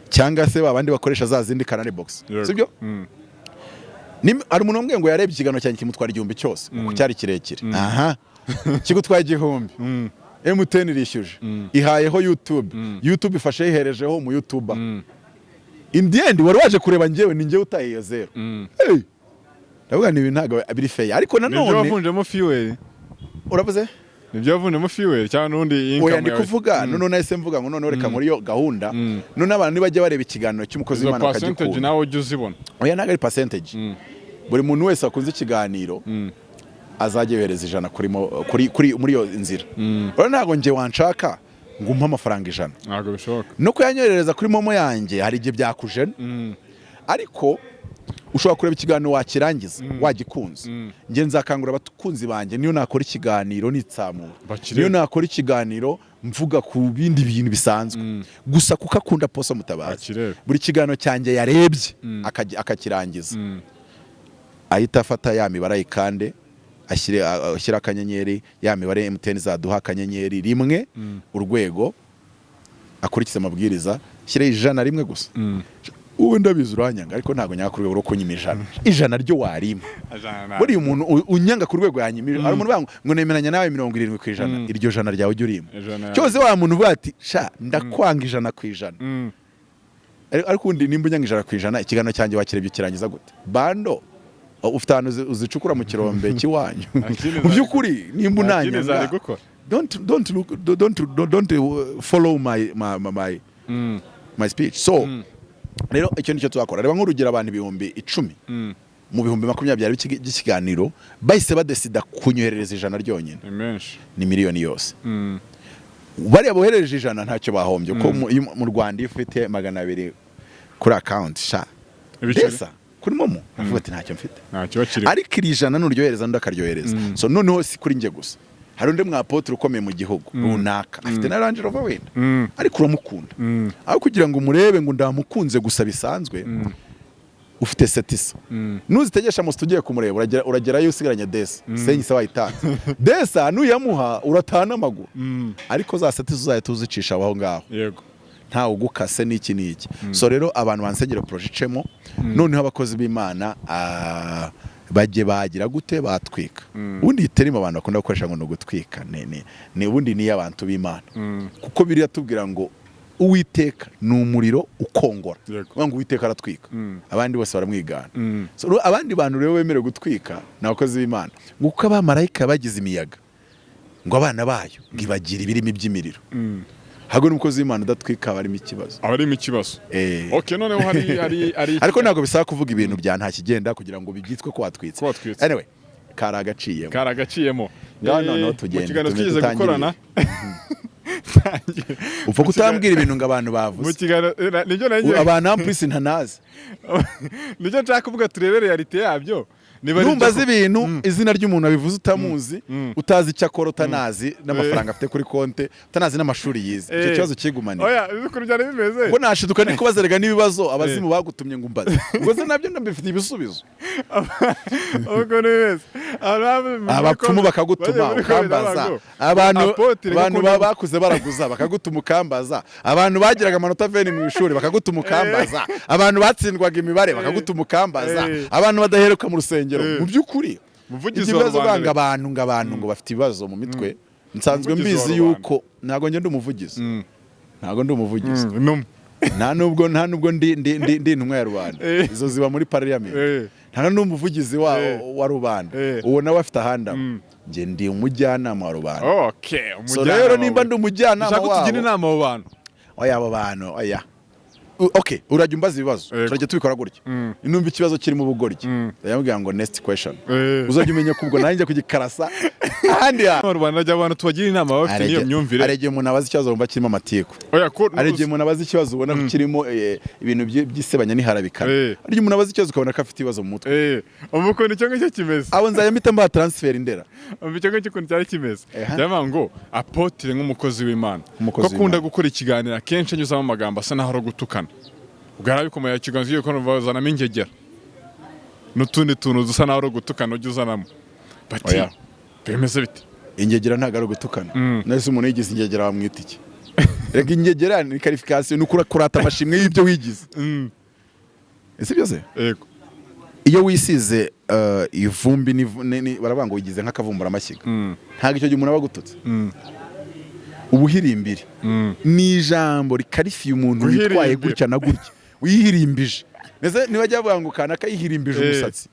cyangwa se babandi bakoresha za zindi Canal Box, sibyo? Hari umuntu wambwiye ngo yarebye ikiganiro cyanjye kimutwara 1000 cyose, kuko cyari kirekire. Aha kigutwaye 1000, MTN irishyuje, ihayeho YouTube, YouTube ifashe yiherejeho mu YouTuber. In the end, wari waje kureba njyewe, ni njyewe utaye iyo zero. Hey! Ndavuga ni ibintu ntabwo biri fair, ariko Nibyo nanone wavunjemo fuel? Uravuze? Nibyo wavunjemo fuel cyangwa n'ubundi Oya, income ndi yawe? kuvuga noneho nahise mvuga ngo noneho reka muri iyo gahunda, none abantu nibajya bareba ikiganiro cy'umukozi Izo w'Imana percentage bakagikunda. nawe ujya uzibona? Oya, ntabwo ari percentage. Buri muntu wese wakunze ikiganiro azajya yohereza 100 kuri kuri kuri muri iyo nzira. Urabona, ntabwo njye wanshaka ngo umpe amafaranga 100. Ntabwo bishoboka. No kuyanyoherereza kuri MoMo yanjye hari igihe byakujena, ariko ushobora kureba ikiganiro wakirangiza wagikunze. Njye nzakangurira abakunzi banjye, niyo nakora ikiganiro nitsamura, Bakirebe. niyo nakora ikiganiro mvuga ku bindi bintu bisanzwe gusa, kuko akunda Apostle Mutabazi, Akirebe. buri kiganiro cyanjye yarebye akakirangiza, ahita afata ya mibare ayikande, ashyire akanyenyeri, ya mibare MTN izaduha, *1#, akurikize amabwiriza, ashyireho 100 gusa. Ubu ndabizi uranyanga, ariko ntabwo nyanga ku rwego rwo kunyima 100. 100 ryo warima. Buriya umuntu unyanga ku rwego yanyima, hari umuntu uvuga ngo nemeranya nawe 70%, iryo jana ryawe ujye urima. 100 yawe. Cyose wa muntu uvuga ati: "Sha, ndakwanga 100%." Ariko ubundi nimba unyanga 100%, ikiganiro cyanjye wakirebye kirangiza gute? Bundle ufite ahantu uzicukura mu kirombe cy'iwanyu. Nta kindi Mu by'ukuri nimba Nta kindi zari unanyanga, gukora. don't look, don't follow my speech. So rero icyo nicyo tuzakora. Reba nk'urugero, abantu 10,000 mu 20,000 byari by'ikiganiro bahise badesida kunyoherereza 100 ryonyine. Ni menshi. Ni miliyoni yose. Bariya boherereje 100 ntacyo bahombye, kuko iyo mu Rwanda iyo ufite 200 kuri account, sha, Ibiceri. desa kuri MoMo, avuga ati: "Ntacyo mfite." Nta kiba kirimo. Ariko iri jana nuryohereza undi akaryohereza, so noneho si kuri njye gusa, hari undi mwapotre ukomeye mu gihugu runaka, afite na Range Rover wenda, ariko uramukunda. Aho kugira ngo umurebe ngo ndamukunze gusa bisanzwe, ufite setisa nuzitegesha moto ugiye kumureba, uragerayo usigaranye desa senyise wayitanze. Desa nuyamuha urataha n'amaguru, ariko za setisa uzahita uzicisha aho ngaho, ntawe ugukase n'iki n'iki. So rero abantu bansengera projet icemo. Noneho abakozi b'Imana bajye bagira gute? Batwika. Ubundi iyi term abantu bakunda gukoresha ngo ni ugutwika, ni ubundi ni iy'abantu b'Imana, kuko biriya tubwira ngo Uwiteka ni umuriro ukongora. Uvuga ngo Uwiteka aratwika, abandi bose baramwigana. So, rero abandi bantu rero bemerewe gutwika ni abakozi b'Imana, ngo kuko abamarayika bagize imiyaga, ngo abana bayo ngo ibagire ibirimi by'imiriro. Ahubwo n'umukozi w'Imana udatwika aba arimo ikibazo. Aba arimo ikibazo. Eh. Okay, noneho hari Ariko ntabwo bisaba kuvuga ibintu bya nta kigenda kugira ngo byitwe ko watwitse. Ko watwitse. Anyway, kari agaciyemo. Kari agaciyemo. Ngaho noneho Mu tugende, kiganiro tume twigeze tutangiriye. gukorana. Upfa kutambwira ibintu ngo abantu Mu bavuze. kiganiro nibyo nanjye Abantu ampurisi ntanazi. Nibyo nshaka kuvuga, turebe réalité yabyo niba ari Numva byo. azi ibintu, izina ry'umuntu abivuze utamuzi, utazi icyo akora, utanazi n'amafaranga afite kuri konte, utanazi n'amashuri yize, icyo kibazo kigumanira. Oya, uzi ukuntu byari bimeze? Ubwo nashiduka ndi kubazerega n'ibibazo abazimu bagutumye ngo umbaze, ubwo se nabyo ndabifitiye ibisubizo. Ukuntu bimeze. Abantu muri Abapfumu bakagutuma bagiye muri comment ukambaza. bavuga ngo, Abantu Apotre, abantu gukunda- baba bakuze baraguza bakagutuma ukambaza, abantu bagiraga amanota 20 mu ishuri bakagutuma ukambaza, abantu batsindwaga imibare bakagutuma ukambaza, abantu badaheruka mu rusengero. Mu by'ukuri Umuvugizi ibyo wa bibazo rubanda. banga abantu ngo abantu ngo bafite ibibazo mu mitwe, nsanzwe Umuvugizi wa mbizi rubanda. yuko ntabwo njye ndi umuvugizi. Ntabwo ndi umuvugizi. Ntumwe. Nta nubwo ndi intumwa ya rubanda. Izo ziba muri parliament. Nta n'umuvugizi wa rubanda. Uwo nawe afite ahandi aba. Njye ndi umujyanama wa rubanda. So Umujyanama rero nimba wawe. ndi umujyanama Ushaka ko tugira wabo, inama abo bantu. Oya, abo bantu, oya. Okay, urajya umbaza ibibazo. Turajya tubikora gutya. Numva ikibazo kirimo ubugoryi, ndamubwira ngo: "Next question." Uzajya umenya ko ubwo nanjye kugikarasa ahandi hantu. Mu Rwanda ajya abantu tubagira inama baba bafite n'iyo myumvire. Hari igihe umuntu abaza ikibazo wumva kirimo amatiku. Oya, ko Hari igihe umuntu abaza ikibazo ubona ko kirimo ibintu by'isebanya n'iharabikana. Hari igihe umuntu abaza ikibazo ukabona ko afite ibibazo mu mutwe. Umva ukuntu icyo ngicyo kimeze. Abo nzajya mpita mbaha transfer Indera. Umva icyo ngicyo ukuntu cyari kimeze. Byavuga ngo apotre nk'umukozi w'Imana, Umukozi ko akunda w'Imana. gukora ikiganiro akenshi anyuzamo amagambo asa n'aho ari gutukana, ubwo yarabikomeye ikiganiro ugiye kubona bazanamo ingegera n'utundi tuntu dusa n'aho ari gutukana, ujya uzanamo bati Oya. bimeze bite? Ingegera ntabwo ari ugutukana. Nese umuntu yigize ingegera bamwita iki? Reka, ingegera ni qualification, ni kurata amashimwe y'ibyo wigize. Ese byose Yego. iyo wisize ivumbi baravuga ngo wigize nk'akavumburamashyiga. Ntabwo icyo gihe umuntu aba agututse. Ubuhirimbiri ni ijambo rikarifiye umuntu witwaye Guhirimbira. gutya na gutya, wihirimbije. Ndetse ntibajya bavuga ngo kanaka yihirimbije umusatsi?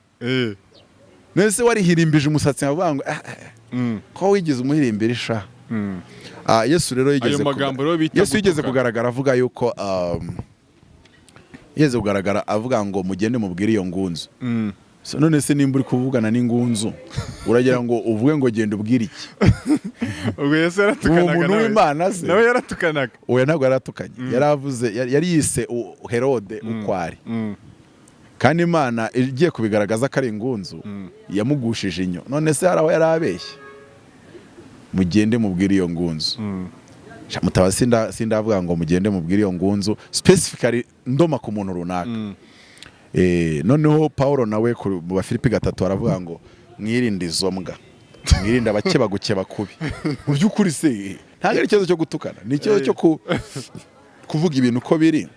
Nese warihirimbije umusatsi, nkavuga ngo ah, ah, ko wigize umuhirimbiri sha. Ah, Yesu rero yigeze Ayo magambo rero bita Yesu yigeze gutukana. kugaragara avuga yuko yigeze kugaragara avuga ngo mugende mubwire iyo ngunzu. So, none se nimba uri kuvugana n'ingunzu, uragira ngo uvuge ngo genda ubwire iki? Ubwo Yesu Uwo yaratukanaga muntu nawe. w'Imana se? Nawe yaratukanaga. Oya, ntabwo yaratukanye. Yaravuze, yari yise Herode ukwari. Kandi Imana igiye kubigaragaza ko ari ingunzu, yamugushije inyo. None se hari aho yari abeshye? Mugende mubwire iyo ngunzu. Sha, mutaba sindavuga ngo mugende mubwire iyo ngunzu specifically ndoma ku muntu runaka. Noneho Paulo nawe mu Bafilipi 3 aravuga ngo mwirinde izo mbwa, mwirinde abakeba gukeba kubi. Mu by'ukuri se ntabwo ari ikibazo cyo gutukana, ni ikibazo cyo kuvuga ibintu uko biri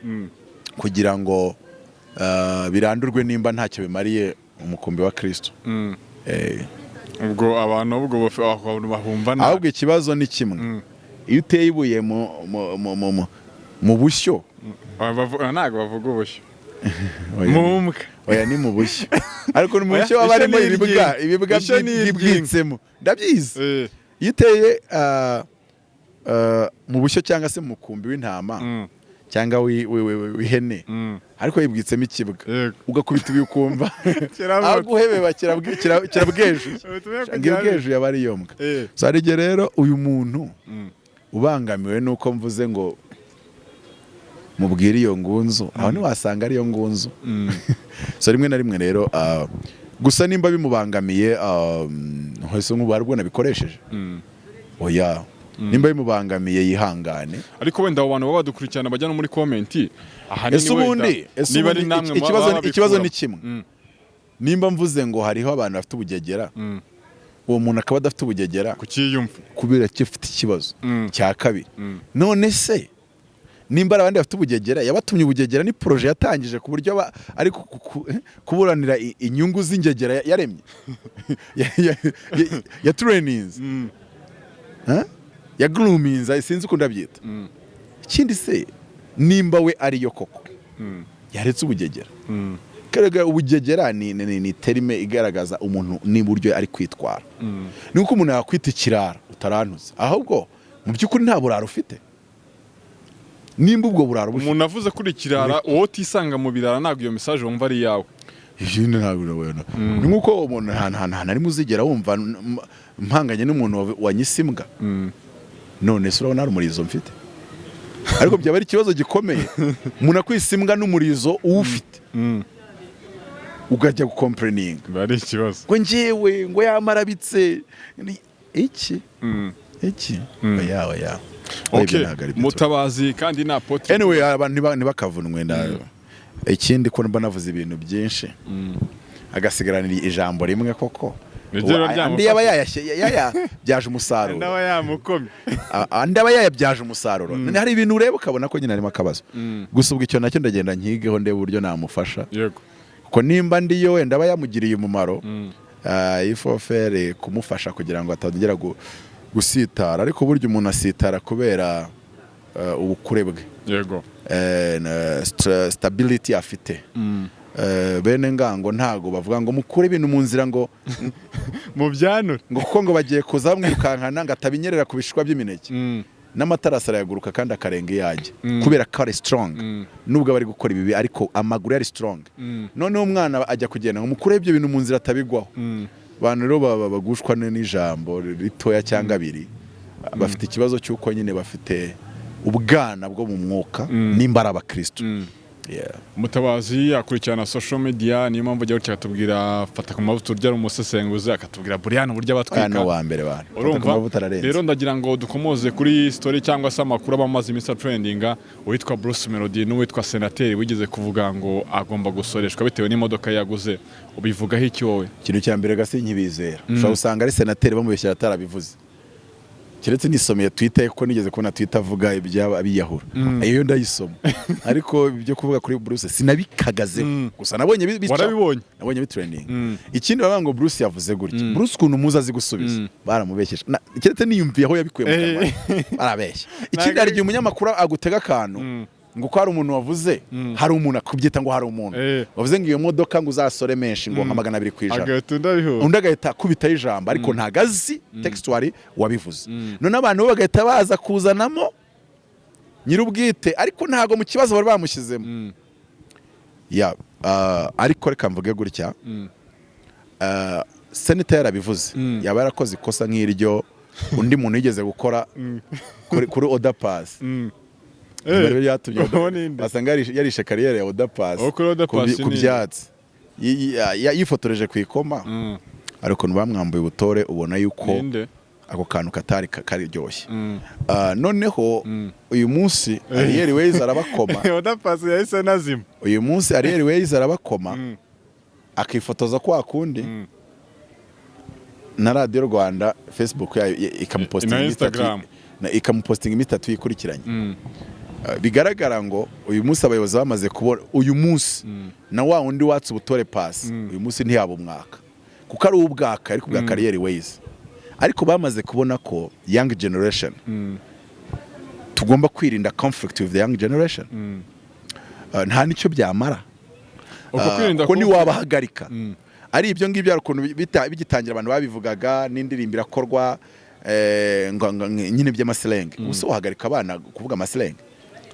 kugira ngo birandurwe nimba ntacyo bimariye umukumbi wa Kristo. Ubwo abantu ubwo abantu bahumva nabi. Ahubwo ikibazo ni kimwe: iyo uteye ibuye mu bushyo. Ntabwo bavuga ubushyo. Oya, mu mbwa. Oya, ni mu bushyo, ariko ni mu Oya, bushyo haba ishyo harimo ni ibibwa, iryinyo. ibibwa Ishyo ni iryinyo. byibwitsemo, ndabyizi. Iyo uteye mu bushyo cyangwa se mu mukumbi w'intama cyangwa w'ihene, ariko yibwitsemo ikibwa, ugakubita ibuye ukumva Kiravuga. aho guhebeba kirabwejuye. Ubutumwa Ngo kugira ibwejuye aba ari iyo mbwa. So hari igihe rero uyu muntu ubangamiwe n'uko mvuze ngo mubwire iyo ngunzu, aho ntiwasanga ariyo ngunzu. So rimwe na rimwe rero gusa nimba bimubangamiye, hose nk'ubu hari ubwo nabikoresheje. Oya, nimba bimubangamiye yihangane. Ariko wenda abo bantu baba badukurikirana bajya no muri comment, ahanini Ese ubundi wenda ese niba ari ubundi namwe ikibazo baba ikibazo ni babikuramo. kimwe: nimba mvuze ngo hariho abantu bafite ubugegera, uwo muntu akaba adafite ubugegera, kukiyumva kubera ko afite ikibazo cya kabiri. None se nimba ari abandi bafite ubugegera, yabatumye ubugegera? Ni projet yatangije ku buryo ari kuburanira inyungu z'ingegera yaremye, ya traininze, ya groominze, sinzi uko ndabyita. Ikindi se, nimba we ariyo koko, yaretse ubugegera? Karega ubugegera ni terme igaragaza umuntu n'uburyo ari kwitwara. Ni uko umuntu yakwita ikirara utarantuze, ahubwo mu by'ukuri nta burara ufite. Nimba ubwo burara bufite Umuntu avuze kuri ikirara, wowe utisanga mu birara, ntabwo iyo message wumva ari iyawe. Ibyo ntabwo urabona. Ni nk'uko umuntu nta na rimwe uzigera wumva mpanganye n'umuntu wanyise imbwa. None se urabona hari umurizo mfite? Ariko byaba ari ikibazo gikomeye umuntu akwise imbwa n'umurizo uwufite, ukajya gucomplaininga. Biba ari ikibazo. Ngo njyewe ngo yamarabitse. Iki iki? Oya, oya. Oya, ibyo ntabwo ari byo. Mutabazi kandi ni apôtre. Anyway, abantu ntibakavunwe na ikindi ko mba navuze ibintu byinshi, agasigaranira ijambo rimwe koko. Niryo riba Andi ryamufashe. yaba yayabyaje umusaruro. Nawe yamukomye. Andi aba yayabyaje umusaruro. Hari ibintu ureba ukabona ko nyine harimo akabazo. Gusa ubwo icyo nacyo ndagenda nkigeho, ndebe uburyo namufasha, kuko nimba ndiyo wenda aba yamugiriye umumaro, ifofere kumufasha kugira ngo atongera gusitara. Ariko burya umuntu asitara kubera ubukure bwe, stability afite. Bene ngango ntago bavuga ngo mukure ibintu mu nzira, ngo Mu byanure. ngo kuko ngo bagiye kuza bamwirukankana ngo atabinyerera ku bishishwa by'imineke. N'amatarasi arayaguruka kandi akarenga iyajya, kubera ko ari strong. Nubwo aba ari gukora ibibi, ariko amaguru ye ari strong. Noneho umwana ajya kugenda ngo mukure ibyo bintu mu nzira atabigwaho. Abantu rero baba bagushwa n'ijambo ritoya cyangwa abiri, bafite ikibazo cy'uko nyine bafite ubwana bwo mu mwuka nimba ari abakristo. Yeah. Mutabazi akurikirana social media, niyo mpamvu ajya gutya akatubwira fata ku mavuta urya ari umusesenguzi, akatubwira buriyani uburyo Aya ni abatwika. uwa mbere bantu. Fata ku Urumva mavuta ararenze. rero, ndagira ngo dukomoze kuri story cyangwa se amakuru aba amaze iminsi atrendinga, uwitwa Bruce Melody n'uwitwa Senateri wigeze kuvuga ngo agomba gusoreshwa bitewe n'imodoka yaguze. Ubivugaho iki wowe? Ikintu cya mbere gasi nkibizera, ushobora gusanga ari senateri bamubeshyira atarabivuze. Keretse nisomeye Twitter, kuko nigeze kubona Twitter avuga ibyaba abiyahura, iyo ndayisoma. Ariko ibyo kuvuga kuri Bruce sinabikagazeho, gusa nabonye bicaho. Warabibonye? Nabonye bitrending. Ikindi, bavuga ngo Bruce yavuze gutya. Bruce ukuntu muzi azi gusubiza, baramubeshyeshe. Keretse niyumviye aho yabikuye mu kanwa, barabeshya. Ikindi, hari igihe umunyamakuru agutega akantu ngo ko hari umuntu wavuze, hari umuntu akubyita ngo hari umuntu wavuze ngo iyo modoka ngo uzasore menshi, ngo nka 200%. Agahita undi abihuza. Undi agahita akubitaho ijambo, ariko ntago azi textually wabivuze. None abantu bo bagahita baza kuzanamo nyir'ubwite, ariko ntago mu kibazo bari bamushyizemo ya. Ariko reka mvuge gutya, senator yarabivuze, yaba yarakoze ikosa nk'iryo undi muntu yigeze gukora kuri Oda Paccy. Rero byatumye Uwo ni nde? basanga yarishe carrière ya Oda Paccy. Uwo kuri Oda Paccy ku ni nde? byatsi. Yifotoreje ku ikoma. Hari ukuntu bamwambuye ubutore, ubona yuko Ninde? ako kantu katari karyoshye. Noneho uyu munsi Ariel Wayz arabakoma. Oda Paccy yahise nazima. Uyu munsi Ariel Wayz arabakoma, akifotoza kwa kundi na Radiyo Rwanda, Facebook yayo ikamupostinga Na iminsi itatu Instagram. ikamupostinga iminsi 3 yikurikiranye. Bigaragara ngo uyu munsi abayobozi bamaze kubona, uyu munsi na wa wundi watse ubutore Paccy, uyu munsi ntiyaba umwaka kuko ari ubwaka, ariko bwa Ariel Wayz. Ariko bamaze kubona ko young generation, tugomba kwirinda conflict with the young generation. Nta nicyo byamara. Uko kwirinda kuko ntiwabahagarika. Ari ibyo ngibyo, hari ukuntu bigitangira abantu babivugaga n'indirimbo irakorwa, nyine by'amaslang. Ubu wahagarika abana kuvuga amaslang?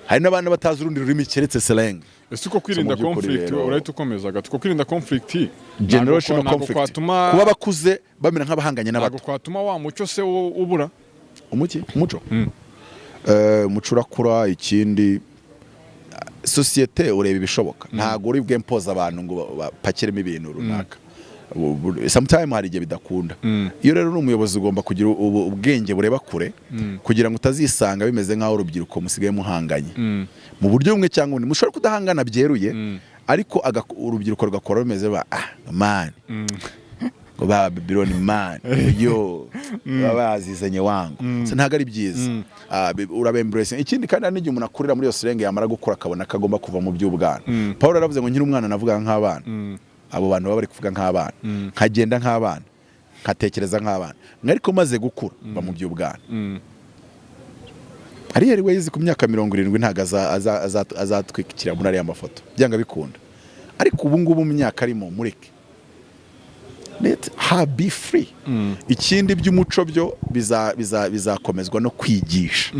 Hari n'abana batazi urundi rurimi keretse slang. Ese uko kwirinda So, mu by'ukuri conflict, rero- urahita ukomeza gato, uko kwirinda conflict Generational ntabwo conflict, kwatuma kuba bakuze bamera nk'abahanganye ntabwo n'abato. kwatuma wa muco se wo ubura? Umuki umuco. Umuco urakura. Ikindi, sosiyete ureba ibishoboka, ntabwo uri bwempoza abantu ngo bapakiremo ibintu runaka. Sometime hari igihe bidakunda. Iyo rero uri umuyobozi, ugomba kugira ubwenge bureba kure kugira ngo utazisanga bimeze nk'aho urubyiruko musigaye muhanganye mu buryo bumwe cyangwa ubundi. Mushobora kudahangana byeruye, ariko urubyiruko rugakora rumeze ba ah man, ngo ba Babylon man, yo baba bazizanye wangu. So, ntabwo ari byiza. Urabembrace. Ikindi kandi, hari n'igihe umuntu akurira muri iyo slang, yamara gukura akabona ko agomba kuva mu by'ubwana. Paul yaravuze ngo nkiri umwana navuga nk'abana, abo bantu baba bari kuvuga nk'abana, nkagenda nk'abana, nkatekereza nk'abana, ariko maze gukura mba mu by'ubwana. Ariel Wayz ku myaka 70 ntabwo azatwikira muri ariya mafoto, byanga bikunda. Ariko ubu ngubu mu myaka arimo, mureke, let her be free. Ikindi, by'umuco byo bizakomezwa no kwigisha.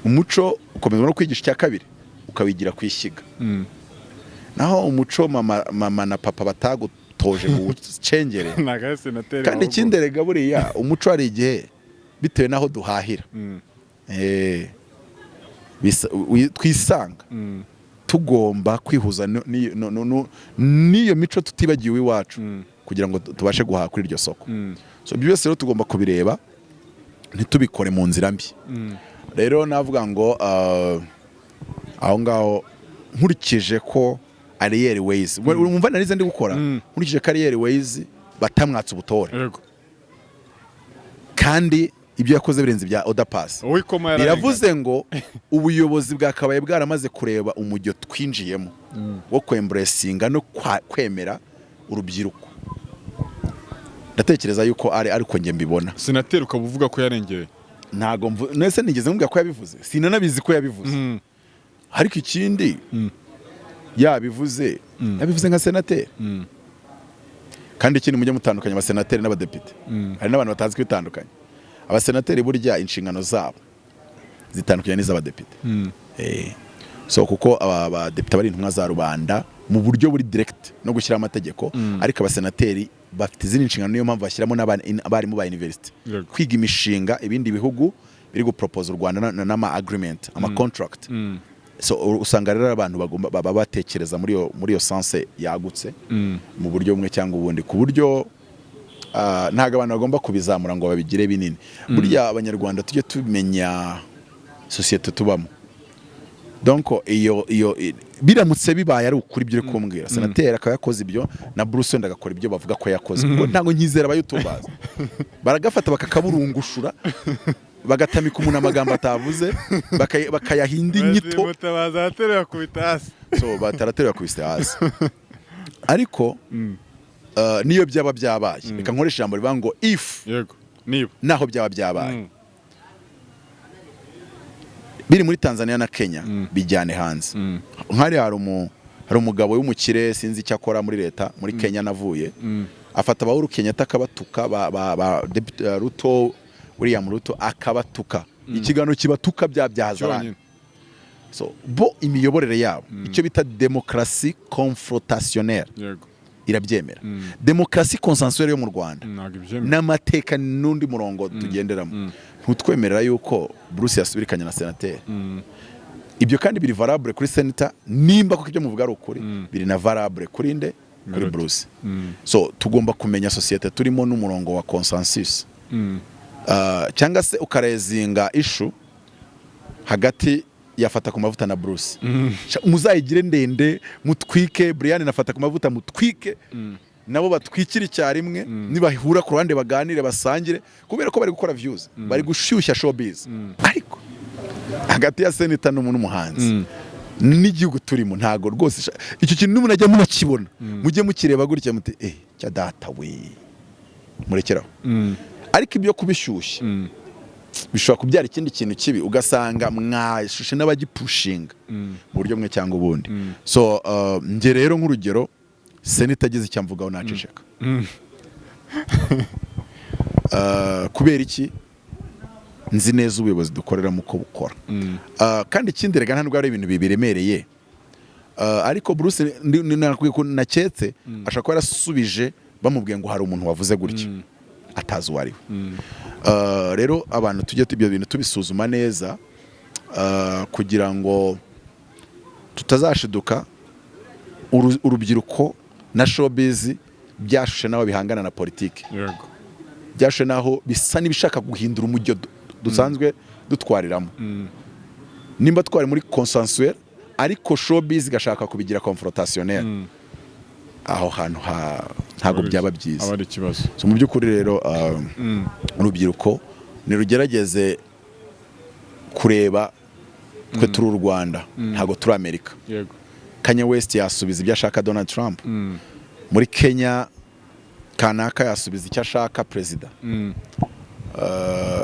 Umuco ukomezwa no kwigisha. Icya kabiri, ukawigira ku ishyiga. Naho umuco mama na papa batagutoje ngo uwucengere. Ntabwo ari senateri. Kandi ikindi erega, buriya umuco hari igihe bitewe n'aho duhahira, twisanga tugomba kwihuza n'iyo mico, tutibagiwe iwacu, kugira ngo tubashe guhaha kuri iryo soko. So ibyo byose rero tugomba kubireba, ntitubikore mu nzira mbi. Rero navuga ngo aho ngaho, nkurikije ko Ariel Wayz, wumva narize ndi gukora, nkurikije ko Ariel Wayz batamwatse ubutore, kandi ibyo yakoze birenze ibya Oda Paccy, Uwikoma yararenganye. biravuze ngo ubuyobozi bwakabaye bwaramaze kureba umujyo twinjiyemo wo kwembracinga no kwemera urubyiruko. Ndatekereza yuko ari, ariko njye mbibona. Senateri ukaba uvuga ko yarengereye? Ntago nese nigeze mubwira ko yabivuze, sinanabizi ko yabivuze. Ariko ikindi, yabivuze, yabivuze nka senateri. Kandi ikindi, mujye mutandukanya abasenateri n'abadepite. Hari n'abantu batazi kwitandukanya. Abasenateri burya inshingano zabo zitandukanye n'iz'abadepite. So kuko aba badepite bari intumwa za rubanda mu buryo buri direct no gushyiraho amategeko, ariko abasenateri bafite izindi nshingano. Niyo mpamvu bashyiramo n'abarimu ba university kwiga imishinga ibindi bihugu biri gupropose u Rwanda n'ama agreement, ama contract. So usanga rero abantu bagomba baba batekereza muri iyo sense yagutse mu buryo bumwe cyangwa ubundi, ku buryo ntabwo abantu bagomba kubizamura ngo babigire binini. Burya Abanyarwanda tujye tumenya sosiyete tubamo. Donc iyo biramutse bibaye ari ukuri ibyo uri kumbwira, senateri akaba yakoze ibyo na Bruce wenda agakora ibyo bavuga ko yakoze, kuko ntabwo nkizera aba youtubers, baragafata bakakaburungushura, bagatamika umuntu amagambo atavuze, bakayahinda inyito. Mutabazi arateruye akubita hasi. So bataraterura akubise hasi, ariko niyo byaba byabaye, reka nkoreshe ijambo rivuga ngo if. Yego, niba. Naho byaba byabaye, biri muri Tanzania na Kenya, bijyane hanze. Nk'hari hari umugabo w'umukire, sinzi icyo akora muri leta muri Kenya, navuye afata ba Uhuru Kenyatta akabatuka, ba Deputy, Ruto, William Ruto akabatuka, ikiganiro kibatuka bya byazarani. Cyonyine. So bo imiyoborere yabo, icyo bita demokarasi confrontationnelle, irabyemera. Demokarasi consensuelle yo mu Rwanda Ntabwo ibyemera. n'amateka n'undi murongo tugenderamo ntutwemerera yuko Bruce yasubirikanya na senateri. Ibyo kandi biri valable kuri senator, nimba koko ibyo muvuga ari ukuri, biri na valable kuri nde? Kuri Melody. Bruce. So tugomba kumenya sosiyete turimo n'umurongo wa consensus. Cyangwa se ukaraisinga issue hagati ya Fata ku Mavuta na Bruce. Muzayigire ndende, mutwike Brian na Fata ku Mavuta, mutwike nabo batwikire icyarimwe, nibahura ku ruhande baganire, basangire, kubera ko bari gukora views, bari gushyushya showbiz. Ariko hagati ya senator n'umuhanzi n'igihugu turimo, ntago rwose icyo kintu n'umuntu ajya munakibona, mujye mukireba gutya muti: "Eh, cya data we, murekeraho." Ariko ibyo kubishyushya bishobora kubyara ikindi kintu kibi, ugasanga mwashushe n'abagipushinga mu buryo bumwe cyangwa ubundi. So njye rero nk'urugero, senator agize icyo amvugaho naceceka. Kubera iki? Nzi neza ubuyobozi dukoreramo uko bukora. Kandi ikindi rega, ntabwo ari ibintu biremereye. Ariko Bruce nakubwiye ko naketse ashobora kuba yarasubije bamubwiye ngo hari umuntu wavuze gutya, atazi uwo ari we. Rero abantu tujye ibyo bintu tubisuzuma neza, kugira ngo tutazashiduka urubyiruko na showbiz byashushe n'aho bihangana na politiki, byashushe n'aho bisa n'ibishaka guhindura umujyo dusanzwe dutwariramo. Nimba twari muri consensuel, ariko showbiz igashaka kubigira confrontationnel, aho hantu ntabwo byaba byiza. Aba ari ikibazo. So mu by'ukuri rero, urubyiruko nirugerageze kureba twe turi u Rwanda, ntabwo turi Amerika. Kanye West yasubiza ibyo ashaka Donald Trump. Muri Kenya kanaka yasubiza icyo ashaka perezida.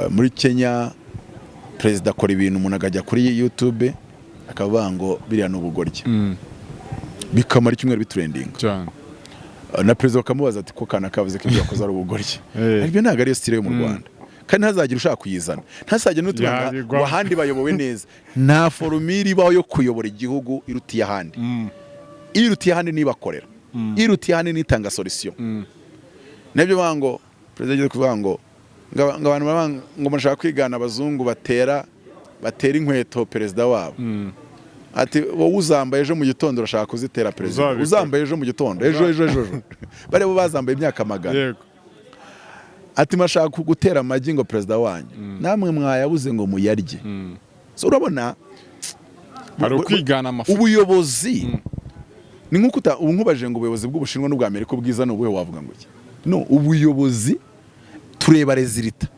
Muri Kenya perezida akora ibintu, umuntu akajya kuri YouTube akavuga ngo biriya ni ubugoryi, bikamara icyumweru bitrendinga. Na perezida bakamubaza ati: "Ko kanaka yavuze ko ibyo yakoze ari ubugoryi?" Ariko ibyo ntabwo ariyo style yo mu Rwanda, kandi ntazagire ushaka kuyizana, ntazagire n'utubanga Yabigwamo. ngo ahandi bayobowe neza. Nta formule ibaho yo kuyobora igihugu irutiye ahandi. Irutiye ahandi nibakorera, irutiye ahandi nitanga solution. Nabyo bavuga ngo perezida agiye kuvuga ngo abantu baravuga ngo murashaka kwigana abazungu batera inkweto perezida wabo. Ati: "Wowe uzambaye ejo mu gitondo urashaka kuzitera perezida?" Uzabikora. Uzambaye ejo mu gitondo, ejo ejo ejo ejo, bariya bo bazambaye imyaka magana. Ati: "Murashaka gutera amagi ngo perezida wanyu, namwe mwayabuze ngo muyarye." So urabona Hari ukwigana amafuti. Ubuyobozi ni nk'uko ubu nkubajije ngo ubuyobozi bw'Ubushinwa n'ubwa Amerika ubwiza ni ubuhe, wavuga ngo iki? No ubuyobozi tureba résultat.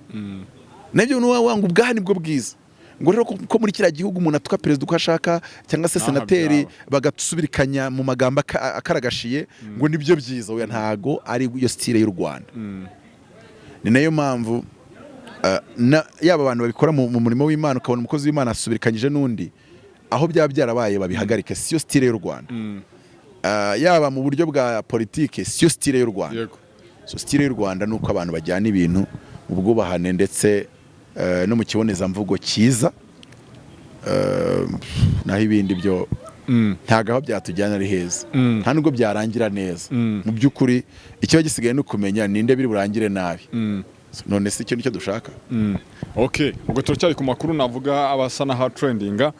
Nabyo nuba wanga ubwaha nibwo bwiza, ngo rero ko muri kiriya gihugu umuntu atuka perezida uko ashaka, cyangwa se N'aha senateri byaba. bagasubirikanya mu magambo akaragashiye, ngo nibyo byiza. Oya, ntago ari yo style y'u Rwanda. Ni nayo mpamvu yaba abantu babikora mu murimo w'Imana, ukabona umukozi w'Imana asubirikanyije n'undi, aho byaba byarabaye babihagarike, siyo style y'u Rwanda. Yaba mu buryo bwa politike, siyo style y'u Rwanda. So style y'u Rwanda ni uko abantu bajyana ibintu mu bwubahane ndetse no mu kibonezamvugo cyiza. Naho ibindi byo ntabwo aho byatujyana ari heza, nta nubwo byarangira neza. Mu by'ukuri ikiba gisigaye ni ukumenya ninde biri burangire nabi. None se icyo nicyo dushaka? Okay, ubwo turacyari ku makuru navuga abasa n'aha trendinga.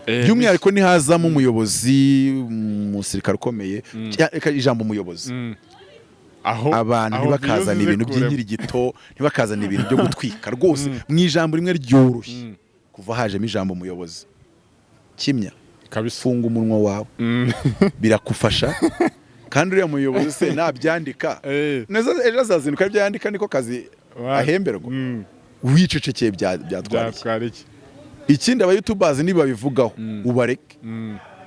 By'umwihariko nihazamo umuyobozi, umusirikare ukomeye, reka ijambo umuyobozi, Aho abantu aho ntibakazana views ibintu zikuremo. by'inkirigito, ntibakazana ibintu byo gutwika rwose. Mu ijambo rimwe ryoroshye, kuva hajemo ijambo umuyobozi, kimya. Kabisa. Funga umunwa wawe, birakufasha. Kandi uriya muyobozi se nabyandika neza, ejo azazinduka ibyo yandika, niko kazi ahemberwa. Wicecekeye byatwara iki? Byatwara iki? Ikindi, aba youtubers nibabivugaho ubareke.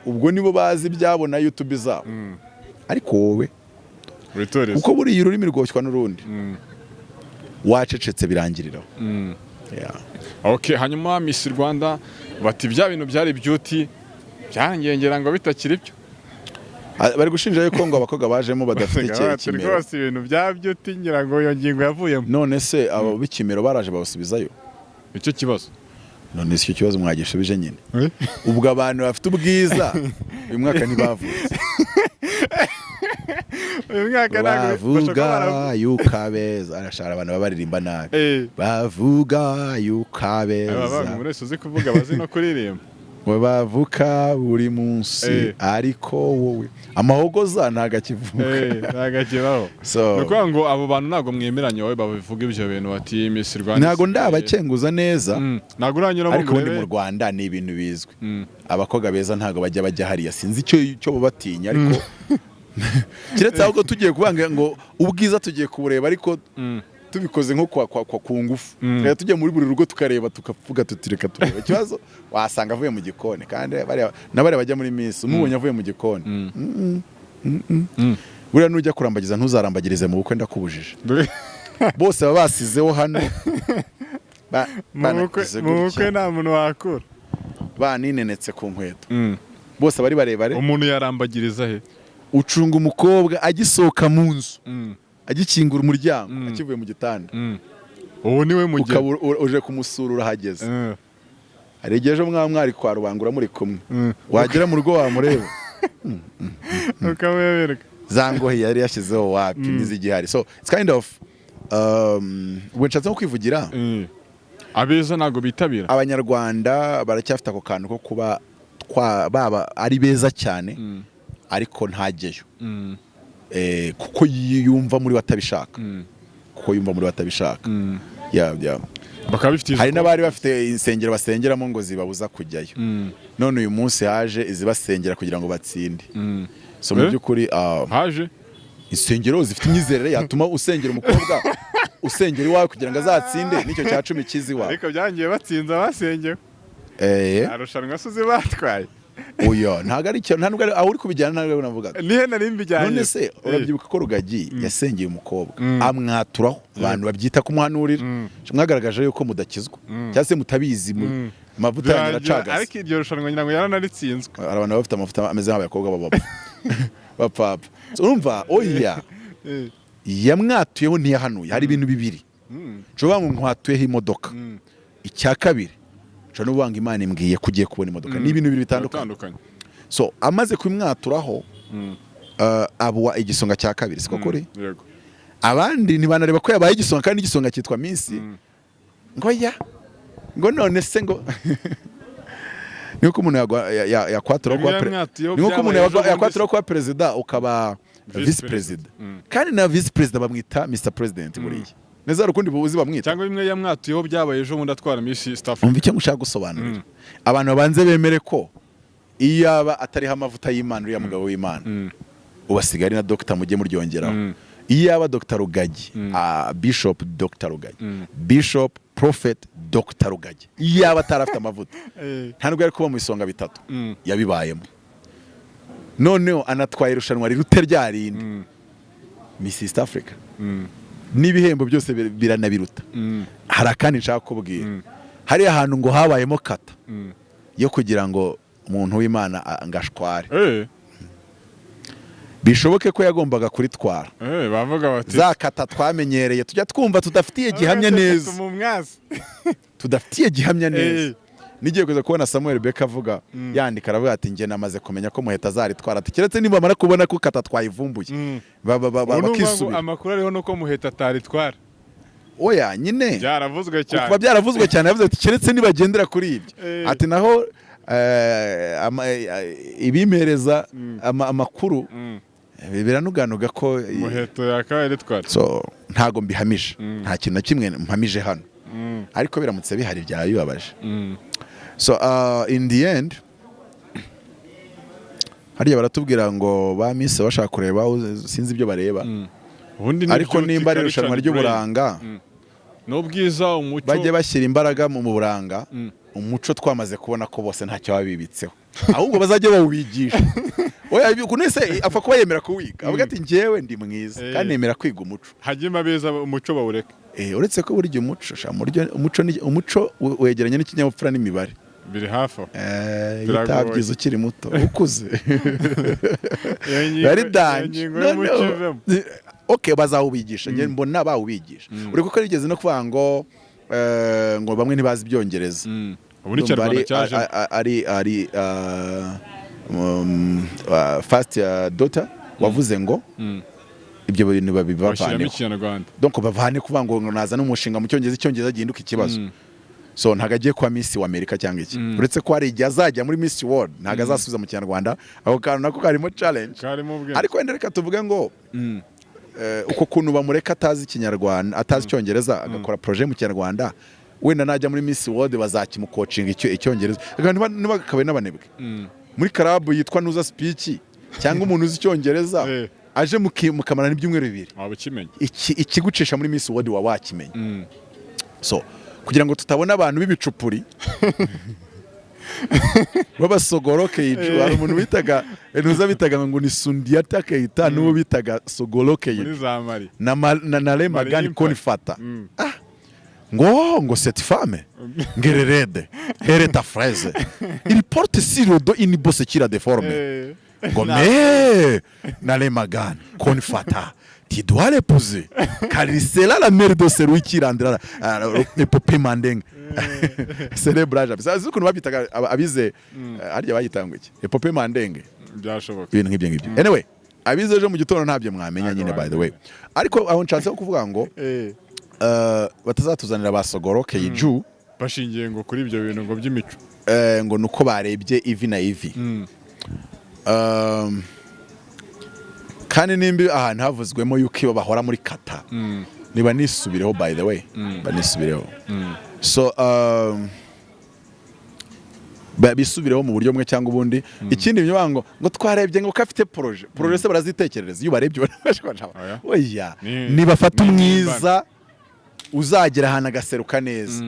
Ubwo nibo bazi ibyabo na YouTube zabo, ariko wowe witoreze. Kuko buriya ururimi rwoshywa n'urundi. Wacecetse birangiriraho. Yeah. Okay, hanyuma Miss Rwanda bati bya bintu byari beauty, byarangiye ngira ngo bitakiri byo. Ah, bari gushinja yuko ngo abakobwa bajemo badafite Bati ikimero. Rwose ibintu bya beauty, ngira ngo iyo ngingo yavuyemo. None se abo b'ikimero baraje babasubizayo? Icyo kibazo. None se icyo kibazo mwagishubije nyine? Ubwo abantu bafite ubwiza uyu mwaka ntibavutse? Uyu mwaka ntabwo bashobora kuba Bavuga yuko abeza, arashara abantu baba baririmba nabi. Bavuga yuko Aba abeza. bantu umuntu wese uzi kuvuga bazi no kuririmba. Ngo bavuka buri munsi, ariko wowe amahogoza ntabwo akivuka. Ntabwo akibaho. So, Ni ukuvuga ngo abo bantu ntabwo mwemeranya wowe babivuga ibyo bintu bati Miss Rwanda ntabwo ndabakenguza neza. Ntabwo uranyuramo Ariko ngo ubundi urebe. mu Rwanda ni ibintu bizwi, abakobwa beza ntabwo bajya hariya. Sinzi icyo baba batinya, ariko keretse ahubwo tugiye kuvuga ngo ubwiza tugiye kubureba, ariko tubikoze nko kwa ku ngufu. Tukajya tujya muri buri rugo tukareba, tukavuga tuti reka turebe. Ikibazo wasanga avuye mu gikoni, kandi na bariya bajya muri Miss, umubonye avuye mu gikoni. Buriya nujya kurambagiza ntuzarambagirize mu bukwe, ndakubujije. Bose baba basizeho hano. Mu bukwe Banagize mu bukwe gutya. nta muntu wakura. Baninenetse ku nkweto. Bose bari barebare. Umuntu yarambagiriza he? Ucunga umukobwa agisohoka mu nzu, agikingura umuryango, akivuye mu gitanda. Ubu niwe mugeni. Ukaba uje kumusura, urahageze. Hari igihe ejo mwaba mwari kwa rubangura muri kumwe, wagera mu rugo wamureba, ukamuyoberwa. Za ngohe yari yashyizeho wapi, n'izigihari. So it's kind of ubwo nshatse nko kwivugira. Abeza ntabwo bitabira. Abanyarwanda baracyafite ako kantu ko kuba baba ari beza cyane, ariko ntajyeyo. Kuko yumva muri we atabishaka. Kuko yumva muri we atabishaka. Yeah. Bakaba bifitiye Hari isuku. n'abari bafite insengero basengeramo ngo zibabuza kujyayo. None uyu munsi haje izibasengera kugira ngo batsinde. So mu Eh? by'ukuri Haje insengero zifite imyizerere yatuma usengera umukobwa, usengera iwawe kugira ngo azatsinde n'icyo cya 10 kizi iwawe. Ariko byangiye batsinze abasengewe. Arushanwa se uzi batwaye? Oya, ntabwo ari cyo, nta nubwo aho uri kubijyana, ntabwo ari navugaga. Nihe nari mbijyanye? None se urabyibuka ko Rugagi yasengeye umukobwa, amwaturaho, abantu babyita kumuhanurira? Mwagaragaje yuko mudakizwa cyangwa se mutabizi, amavuta yanyu Birangira- aracagase. Ariko iryo rushanwa ngira ngo yaranaritsinzwe. Hari abantu baba bafite amavuta ameze nk'abakobwa bapapa. So, urumva, oya, yamwatuyeho ntiyahanuye. Hari ibintu bibiri: nshobora ngo nkwatuyeho imodoka, icya kabiri nshobora no kuvuga ngo Imana imbwiye ko ugiye kubona imodoka. Ni ibintu bibiri bitandukanye. Bitandukanye. So amaze kumwaturaho, abuwa igisonga cya kabiri, siko kuri? Yego. Abandi ntibanareba ko yabaye igisonga, kandi igisonga cyitwa Miss. Ngo ya ngo none se ngo ni uko umuntu yakwaturaho kuba Bimwe yamwatuyeho ni uko umuntu byabaye ejo bundi. yakwaturaho kuba perezida, ukaba Vice vice president. perezida. Kandi na vice perezida bamwita Mr President buriya. Neza hari ukundi buzi bamwita? Cyangwa bimwe yamwatuyeho byabaye ejo bundi atwara Miss East Africa. Umva icyo ngushaka gusobanurira: abantu babanze bemere ko iyo yaba atariho amavuta y'Imana, uriya mugabo w'Imana, ubasigaye ari na dogita, mujye muryongeraho, iyo yaba Dr Rugagi, Bishop Dr Rugagi, Bishop Prophet Dr Rugagi, iyo yaba atarafite amavuta, nta nubwo yari kuba mu isonga bitatu. Yabibayemo, noneho anatwaye irushanwa rirute rya rindi, Miss East Africa, n'ibihembo byose biranabiruta. Hari akandi nshaka kubwira: hariya hantu ngo habayemo kata yo kugira ngo umuntu w'Imana ngo ashware. Bishoboke ko yagombaga kuritwara. Bavuga bati Za kata twamenyereye tujya twumva tudafitiye gihamya neza, mu mwasi. tudafitiye gihamya neza. Nigiye kuza kubona Samuel Becker avuga, yandika, aravuga ati njye namaze kumenya ko Muheto azaritwara, ati keretse nibamara kubona ko kata twayivumbuye Ubu ni ukuvuga ngo bakisubira. Amakuru ariho nuko Muheto ataritwara. Oya nyine. Byaravuzwe cyane. Kuba byaravuzwe cyane, yavuze ati keretse nibagendera kuri ibyo. Ati naho ibimpereza amakuru biranuganuga ko Muheto yakabaye ritwara. So ntago mbihamije, nta kintu na kimwe mpamije hano, ariko biramutse bihari byaba bibabaje. So in the end Hariya baratubwira ngo ba Miss bashaka kureba, sinzi ibyo bareba. Ubundi ni Ariko beauty, nimba ari culture irushanwa and brain. ry'uburanga, N'ubwiza, umuco. bajye bashyira imbaraga mu buranga. Umuco twamaze kubona ko bose ntacyo babibitseho, ahubwo bazajye bawubigisha. Oya, ukuntu wese apfa kuba yemera kuwiga, avuga ati: "Njyewe ndi mwiza kandi nemera kwiga umuco." Hajyemo abeza, umuco bawureke. Uretse ko burya umuco sha, umuco umuco wegeranye n'ikinyabupfura n'imibare. Biri hafi aho. Iyo Biragoye. utabyize ukiri muto, ukuze Iyo ngingo, bari iyo danger. ngingo y'umuco Noneho- ivemo. Okay, bazawubigisha. Njye mbona bawubigisha, uri kuko rigeze no kuvuga ngo ngo bamwe ntibazi Ibyongereza. Ubu ni Ndumva Ikinyarwanda cyaje. Ari first daughter wavuze ngo ibyo bintu Bashyiramo babivavaneho. Ikinyarwanda. Donc bavane kuvuga ngo nazana umushinga mu Cyongereza, Icyongereza gihinduka ikibazo. So ntabwo agiye kuba Miss wa Amerika cyangwa iki, uretse ko hari igihe azajya muri Miss World, ntabwo azasubiza mu Kinyarwanda. Ako kantu nako karimo challenge. Karimo ubwenge. Ariko wenda reka tuvuge ngo uko kuntu bamureka atazi Ikinyarwanda, atazi Icyongereza, agakora projet mu Kinyarwanda, wenda najya muri Miss World bazakimukocinga icyo Icyongereza. Reka ntibakabe n'abanebwe muri club yitwa Nuza Speech, cyangwa umuntu uzi Icyongereza aje mukamarana ibyumweru 2, Waba ukimenya. Ikigucisha muri Miss World waba wakimenya. So kugira ngo tutabona abantu b'ibicupuri b'abasogoro Keiju, hari umuntu bitaga ntuza, bitaga ngo ni Sundiata Keita, n'uwo bitaga Sogolo Muri Keiju za Mali. na Lemagani. Mali. Konifata ngo cette femme ngererede elle est fraise, il porte sur le dos une bosse qui la déforme, ngo mais Nalemagani Konifata, tu dois l'épouser car il sera la mère de celui qui rendra l'épopée mandingue célèbre. Azi ukuntu babyitaga abize harya bayita ngo iki, épopée mandingue? Byashoboka. Ibintu nk'ibyo ngibyo. Anyway, abize ejo mu gitondo ntabyo mwamenya. Ntabwo Nyine, by the way, wabimenya. ariko aho nshatse kuvuga ngo batazatuzanira ba Sogoro Keiju Bashingiye ngo kuri ibyo bintu ngo by'imico. Ngo nuko barebye ivi na ivi. Kandi nimba ahantu havuzwemo yuko iyo bahora muri kata, niba nisubireho, by the way, banisubireho. So bisubireho mu buryo bumwe cyangwa ubundi. Ikindi bivuga ngo twarebye ngo ko afite projet se barazitekerereza? Iyo ubarebye ubona Oya. Oya. Ni Nibafata umwiza uzagera ahantu agaseruka neza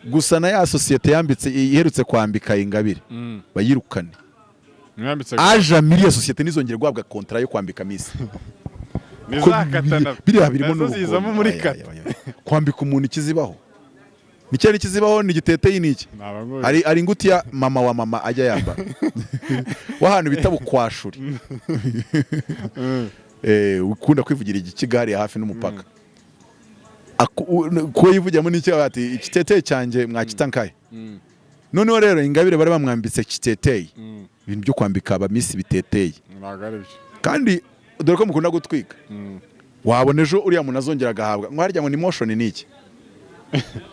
gusa. Na ya sosiyete yambitse, iherutse kwambika Ingabire, bayirukane. Mwambitse. Aja muri iyo sosiyete ntizongere guhabwa kontara yo kwambika Miss. Nizakatana. Biriya birimo Nazo n'ubugome. zizamo muri Aya, kata. aya, aya. Kwambika umuntu ikizibaho ni cyari ikizibaho, ni igiteteye, ni iki? Naba Hari ingutiya mama wa mama ajya yambara w'ahantu bita Bukwashuri, ukunda kwivugira igikigari hafi n'umupaka. Kuba yivugiramo n'icyo ati: "Ikiteteye cyanjye mwakita nkahe?" Noneho rero Ingabire bari bamwambitse kiteteye, ibintu byo kwambika aba Miss biteteye. Ntabwo ari byo. Kandi dore ko mukunda gutwika, wabona ejo uriya muntu azongera agahabwa ngo harya ngo ni motion, ni iki,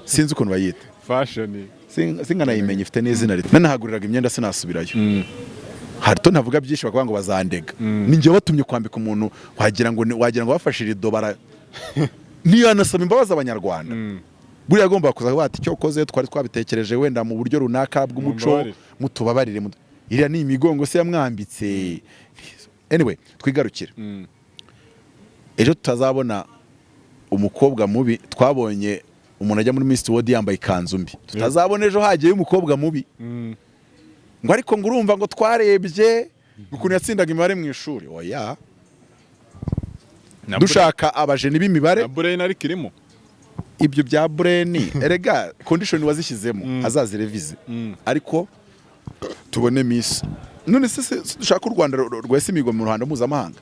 sinzi ukuntu bayita. Fashion. Sinkanayimenya, ifite n'izina rito. Nanahaguriraga imyenda, sinasubirayo. Hari to ntavuga byinshi, bakavuga ngo bazandega. Ni njye watumye kwambika umuntu, wagira ngo wagira ngo bafashe irido bara ntiyanasaba imbabazi Abanyarwanda. Buriya agomba kuza kuvuga ati: "Icyo ukoze twari twabitekereje wenda mu buryo runaka bw'umuco." Mumbabarire. Mutubabarire. Iriya ni imigongo se yamwambitse? Anyway, twigarukire. Ejo tutazabona umukobwa mubi. Twabonye umuntu ajya muri Miss World yambaye ikanzu mbi. Tutazabona ejo hagiyeyo umukobwa mubi ngo ariko ngo urumva ngo twarebye ukuntu yatsindaga imibare mu ishuri. Oya, dushaka abajeni b'imibare. Na brain ariko irimo. Ibyo bya brain, erega condition wazishyizemo azazirevize, ariko tubone Miss. None se dushaka u Rwanda rwese imihigo mu ruhando mpuzamahanga,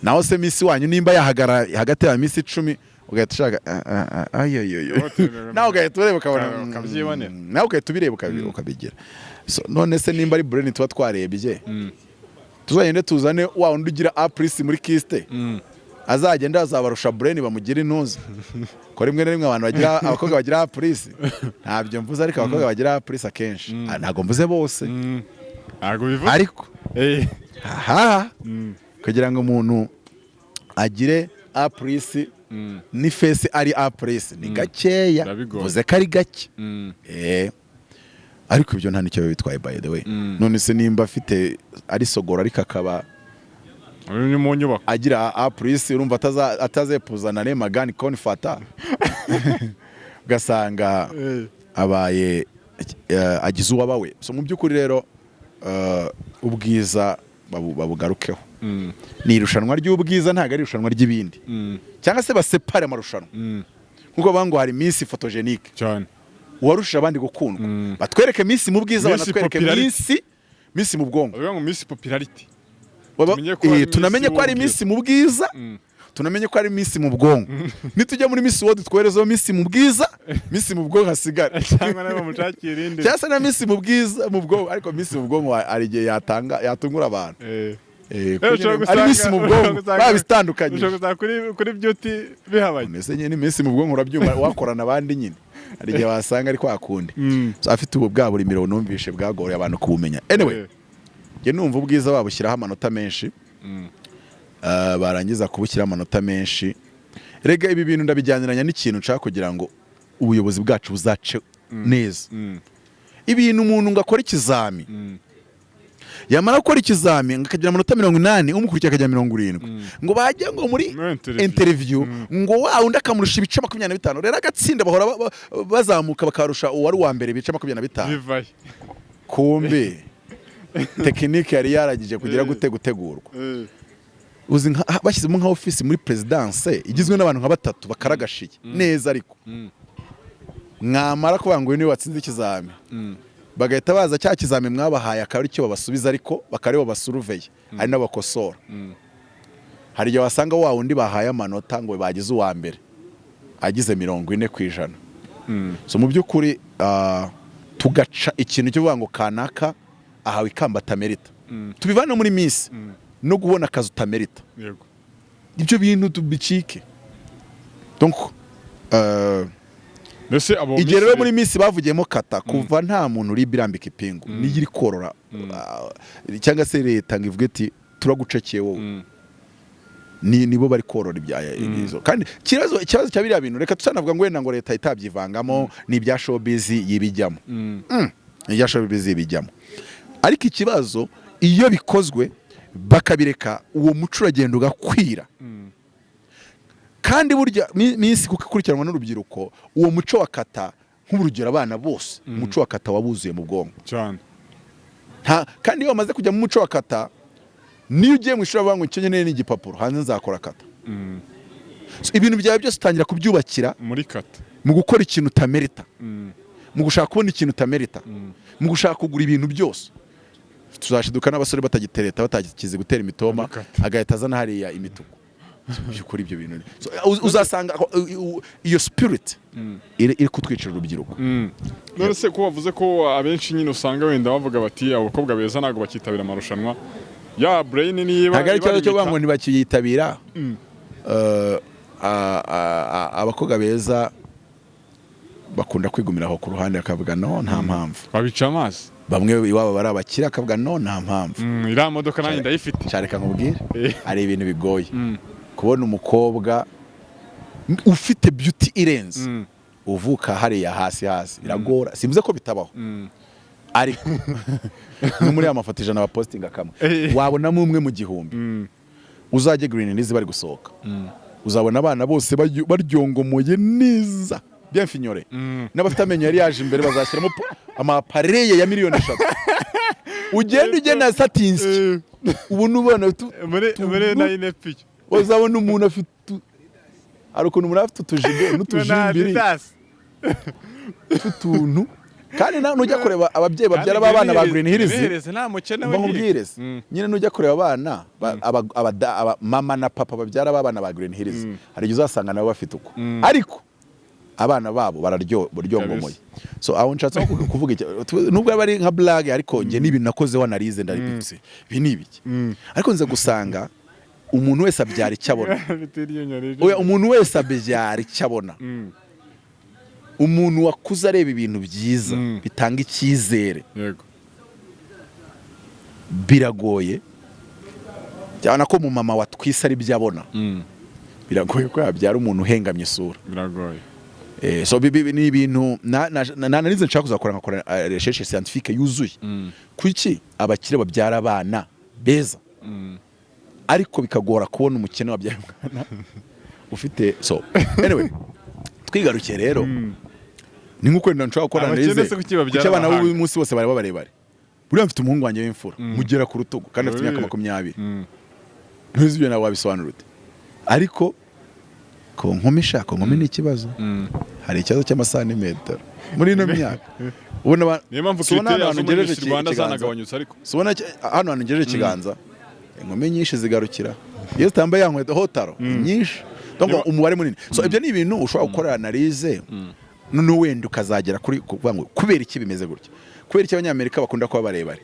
naho se Miss wanyu nimba yahagara hagati ya Miss 10, ugahita ushaka ayoyoyo, nawe ugahita ureba ukabona. Ukabyibonera. Nawe ugahita ubireba ukabigira. So, none se nimba ari brain tuba twarebye, tuzagende tuzane wa wundi ugira A plus muri KIST, azagenda azabarusha brain, bamugira intuza ko rimwe na rimwe abantu bagira, abakobwa bagira A plus, ntabyo mvuze, ariko abakobwa bagira A plus akenshi. Ntabwo mvuze bose. Ntabwo bivuze. Ariko aha kugira ngo umuntu agire A plus ni face ari A plus ni gakeya. Birabigoye. Mvuze ko ari gake. Ariko ibyo nta nicyo biba bitwaye, by the way. None se nimba afite ari sogora, ariko akaba Uri ni mu nyubako, agira A plus, urumva atazepuza na Remagani Konfata, ugasanga abaye agize uwabawe. So mu by'ukuri rero, ubwiza babugarukeho. Ni irushanwa ry'ubwiza, ntabwo ari irushanwa ry'ibindi, cyangwa se basepare amarushanwa, nkuko bavuga ngo hari Miss Photogenique, uwarushije abandi gukundwa. Batwereke Miss mu bwiza, Miss banatwereke Popularity. Miss mu bwonko. Bavuga ngo Miss Popularity. Tumenye ko ari Miss Tunamenye ko ari w'ubwiza. Miss mu bwiza, tunamenye ko ari Miss mu bwonko. Nitujya muri Miss World, twoherezeho Miss mu bwiza, Miss mu bwonko hasigare. Cyangwa nawe bamushakira irindi. Cyangwa se na Miss mu bwiza, mu bwonko. Ariko Miss mu bwonko hari igihe yatungura abantu. Kuko Ushobora nyine ari Miss mu bwonko babitandukanyije. Ushobora gusanga kuri beauty bihabanye. Mbese nyine Miss mu bwonko, urabyumva, wakorana abandi nyine hari igihe wasanga ari kwa kundi. So, afite ubu bwa buri mirongo numvishe bwagoroye abantu kubumenya. Anyway, njye numva ubwiza babushyiraho amanota menshi. Barangiza kubushyiraho amanota menshi, rega ibi bintu ndabijyaniranya n'ikintu nshaka kugira ngo ubuyobozi bwacu buzace neza. Ibintu umuntu ngo akore ikizami, yamara gukora ikizami ngo akagira amanota 80, umukurikiye akagira 70, ngo bajya ngo muri Muri interview. Interview, ngo wa undi akamurusha ibice 25, rero agatsinda. Bahora bazamuka bakarusha uwari uwa mbere ibice 25. Bivaye. Kumbe technique yari yaragije kugira gute gutegurwa. Uzi bashyizemo nka office muri présidence igizwe n'abantu nka batatu bakaragashiye neza, ariko mwamara kuvuga ngo uyu niwe watsinze ikizami, bagahita baza cya kizami mwabahaye akaba ari cyo babasubiza, ariko bakaba aribo basuruveye, ari nabo bakosora. Hari igihe wasanga wa wundi bahaye amanota ngo bagize uwa mbere agize 40%. So mu by'ukuri, tugaca ikintu cyo kuvuga ngo kanaka ahawe ikamba atamerita, tubivane muri Miss no kubona akazi utamerita. Ibyo bintu tubicike. Donc Mbese abo igihe Miss rero muri Miss bavugiyemo kata, kuva nta muntu uri birambika ipingu niyo iri korora, cyangwa se leta ngo ivuge iti turagucekeye wowe, nibo bari korora ibya ibizo. Kandi ikibazo cya biriya bintu, reka tutanavuga ngo wenda ngo leta itabyivangamo, ni ibya showbiz yibijyamo. Ni ibya showbiz yibijyamo, ariko ikibazo iyo bikozwe bakabireka, uwo muco uragenda ugakwira. Kandi burya minsi kuko ikurikiranwa n'urubyiruko, uwo muco wa kata, nk'urugero abana bose umuco wa kata wabuzuye mu bwonko. Kandi iyo wamaze kujya mu muco wa kata, niyo ugiye mu ishuri bavuga ngo icyo nkeneye ni igipapuro, hanze nzakora kata. So, ibintu byawe byose utangira kubyubakira muri kata, mu gukora ikintu utamerita, mu gushaka kubona ikintu utamerita, mu gushaka kugura ibintu byose. Tuzashiduka n'abasore batagitereta, batakizi gutera imitoma, Kata. agahita azana hariya imituku. By'ukuri ibyo bintu so, uzasanga iyo spirit iri kutwicira urubyiruko. None se ko bavuze ko abenshi nyine usanga wenda bavuga bati abakobwa beza ntabwo bakitabira amarushanwa ya brain, niba Ntabwo ari ikibazo cyo kuvuga ngo ibarimita. ntibakiyitabira. Abakobwa beza bakunda kwigumira aho ku ruhande, bakavuga no nta mpamvu. Babica amazi. Bamwe iwabo bari abakire, akavuga no nta mpamvu. Iriya modoka nanjye ndayifite. Cyareka nkubwire, hari ibintu bigoye kubona umukobwa ufite beauty irenze, uvuka hariya hasi hasi, biragora. Simvuze ko bitabaho, ariko no muri ya mafoto 100 bapositinga kamwe, wabonamo umwe mu gihumbi. Uzajye Green Hills bari gusohoka, uzabona abana bose baryongomoye neza, bien fignolé, n'abafite amenyo yari yaje imbere bazashyiramo ama appareil ya miliyoni 3. Ugenda ugenda satinsi, ubona ubona Muri nayine piyo. Uzabona umuntu afite hari ukuntu umuntu afite utujigo n'utujimbiri tw'utuntu. Kandi nawe nujya kureba ababyeyi babyara b'abana ba Green Hills, nta mukene. Mba nkubwire se, nyine nujya kureba abana mama na papa babyara b'abana ba Green Hills, hari igihe uzasanga nabo bafite uko, ariko abana babo bararyongomoye. So aho nshatse nko kuvuga iki, nubwo aba ari nka blague, ariko njye n'ibintu nakoze wanarize, ndabibutse ibi ni ibiki, ariko nza gusanga umuntu wese abyara icyo abona. Oya, umuntu wese abyara icyo abona. Umuntu wakuze areba ibintu byiza bitanga icyizere, biragoye cyane ko mu mama watwise ari byo abona, biragoye ko yabyara umuntu uhengamye isura. Biragoye. So ni ibintu narize nshaka kuzakora, nkakora recherche scientifique yuzuye. Kuki abakire babyara abana beza, ariko bikagora kubona umukene wabyaye umwana ufite? So anyway, twigarukiye rero, ni nk'uko wenda nshobora gukora Abakene analyse se kuki babyara kuki abana abahanga? b'uyu munsi bose bari babarebare. Buriya mfite umuhungu wanjye w'imfura, mugera ku rutugu kandi afite imyaka 20. Ntuzi ibyo, nawe wabisobanura ute? Ariko ku nkumi, ishaka nkumi ni ikibazo. Hari ikibazo cy'amasantimetero muri ino myaka ubona Niyo mpamvu si ubona hano criteria hantu zo muri ngejeje Miss Rwanda ikiganza? zanagabanyutse ariko. Si ubona hano hantu ngejeje ikiganza, inkumi nyinshi zigarukira iyo zitambaye ya nkweto hotaro nyinshi. Donc umubare munini. So ibyo ni ibintu ushobora gukora analyse, noneho wenda ukazagera kuri kuvuga ngo kubera iki bimeze gutya, kubera iki Abanyamerika bakunda kuba barebare,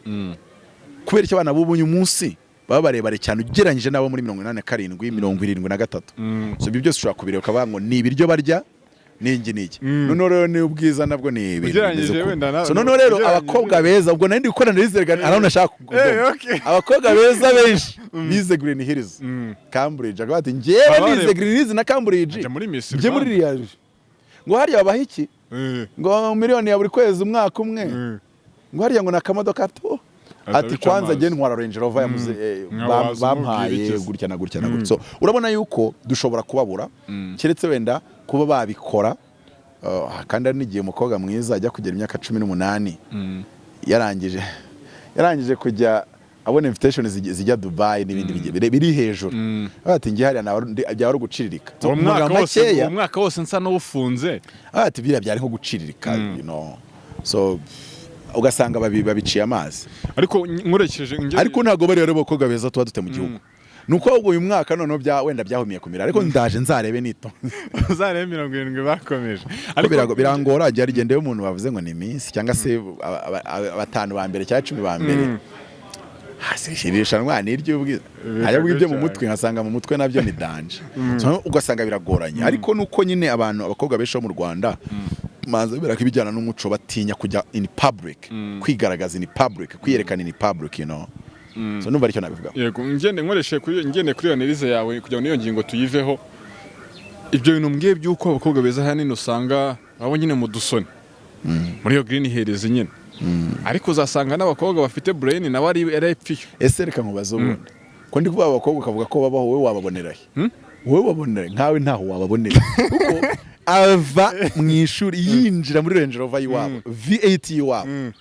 kubera iki abana b'ubu uyu munsi baba barebare cyane ugereranyije n'abo muri 87, 73. So ibyo byose ushobora kubireba ukavuga ngo ni ibiryo barya, n'iki n'iki. Noneho rero ni ubwiza nabwo ni ibintu Ugereranyije bimeze uko. wenda So noneho rero abakobwa beza, ubwo nari ndi gukora analyse, aho nashaka kuvuga. Abakobwa beza benshi bize Green Hills, Cambridge, akavuga ati njyewe Baba nize Green Hills na Cambridge, Ajya muri Miss njye muri Rwanda. iriya ngo hariya babaha iki? Ngo miliyoni ya buri kwezi, umwaka umwe. Ngo hariya ngo ni akamodoka to. Ahita Ati abica kwanza amazi. njye ntwara Range Rover yamuze Nka waza umubwira bampaye iki se? gutya na gutya na gutya. So urabona yuko dushobora kubabura, keretse wenda kuba babikora. Kandi hari n'igihe umukobwa mwiza ajya kugera imyaka 18 yarangije kujya abona invitation zijya Dubai n'ibindi biri hejuru. Ati njye hariya byaba ari uguciririka. So, Uwo mu mwaka magambo wose, makeya, uwo mwaka wose nsa n'uwufunze. ati biriya byari nko guciririka. So ugasanga babiciye amazi. Ariko nkurikije Ariko ntabwo bari rero abakobwa beza tuba dufite mu gihugu, ni uko ahubwo uyu mwaka noneho wenda byahumiye kumira, ariko ndaje nzarebe nitonze. Uzarebe 70 bakomeje. Ariko birangora igihe rigenda iyo umuntu bavuze ngo ni iminsi cyangwa se batanu ba mbere cyangwa 10 ba mbere. Hasi iri rushanwa ni iry'ubwiza, hariho ibyo mu mutwe nkasanga mu mutwe nabyo ni danger. So, ugasanga biragoranye, ariko nuko nyine abantu, abakobwa benshi bo mu Rwanda, manza bibera ko ibijyana n'umuco batinya kujya in public, kwigaragaza in public, kwiyerekana in public. So numva aricyo nabivugaho. Yego, ngende nkoreshe kuri ngende kuri iyo analyse yawe kugira ngo n'iyo ngingo tuyiveho. Ibyo bintu mbwiye by'uko abakobwa beza ahanini usanga abo nyine mu dusoni muri iyo Green Hills nyine, ariko uzasanga n'abakobwa bafite brain nabo ari epfiyo. Ese reka nkubaze ubundi, ko ndi kuvuga abakobwa ukavuga ko babaho, wowe wababonera he? Wowe wabonera nkawe ntaho wababonera, kuko ava mu ishuri yinjira muri Range Rover y'iwabo, V8 y'iwabo.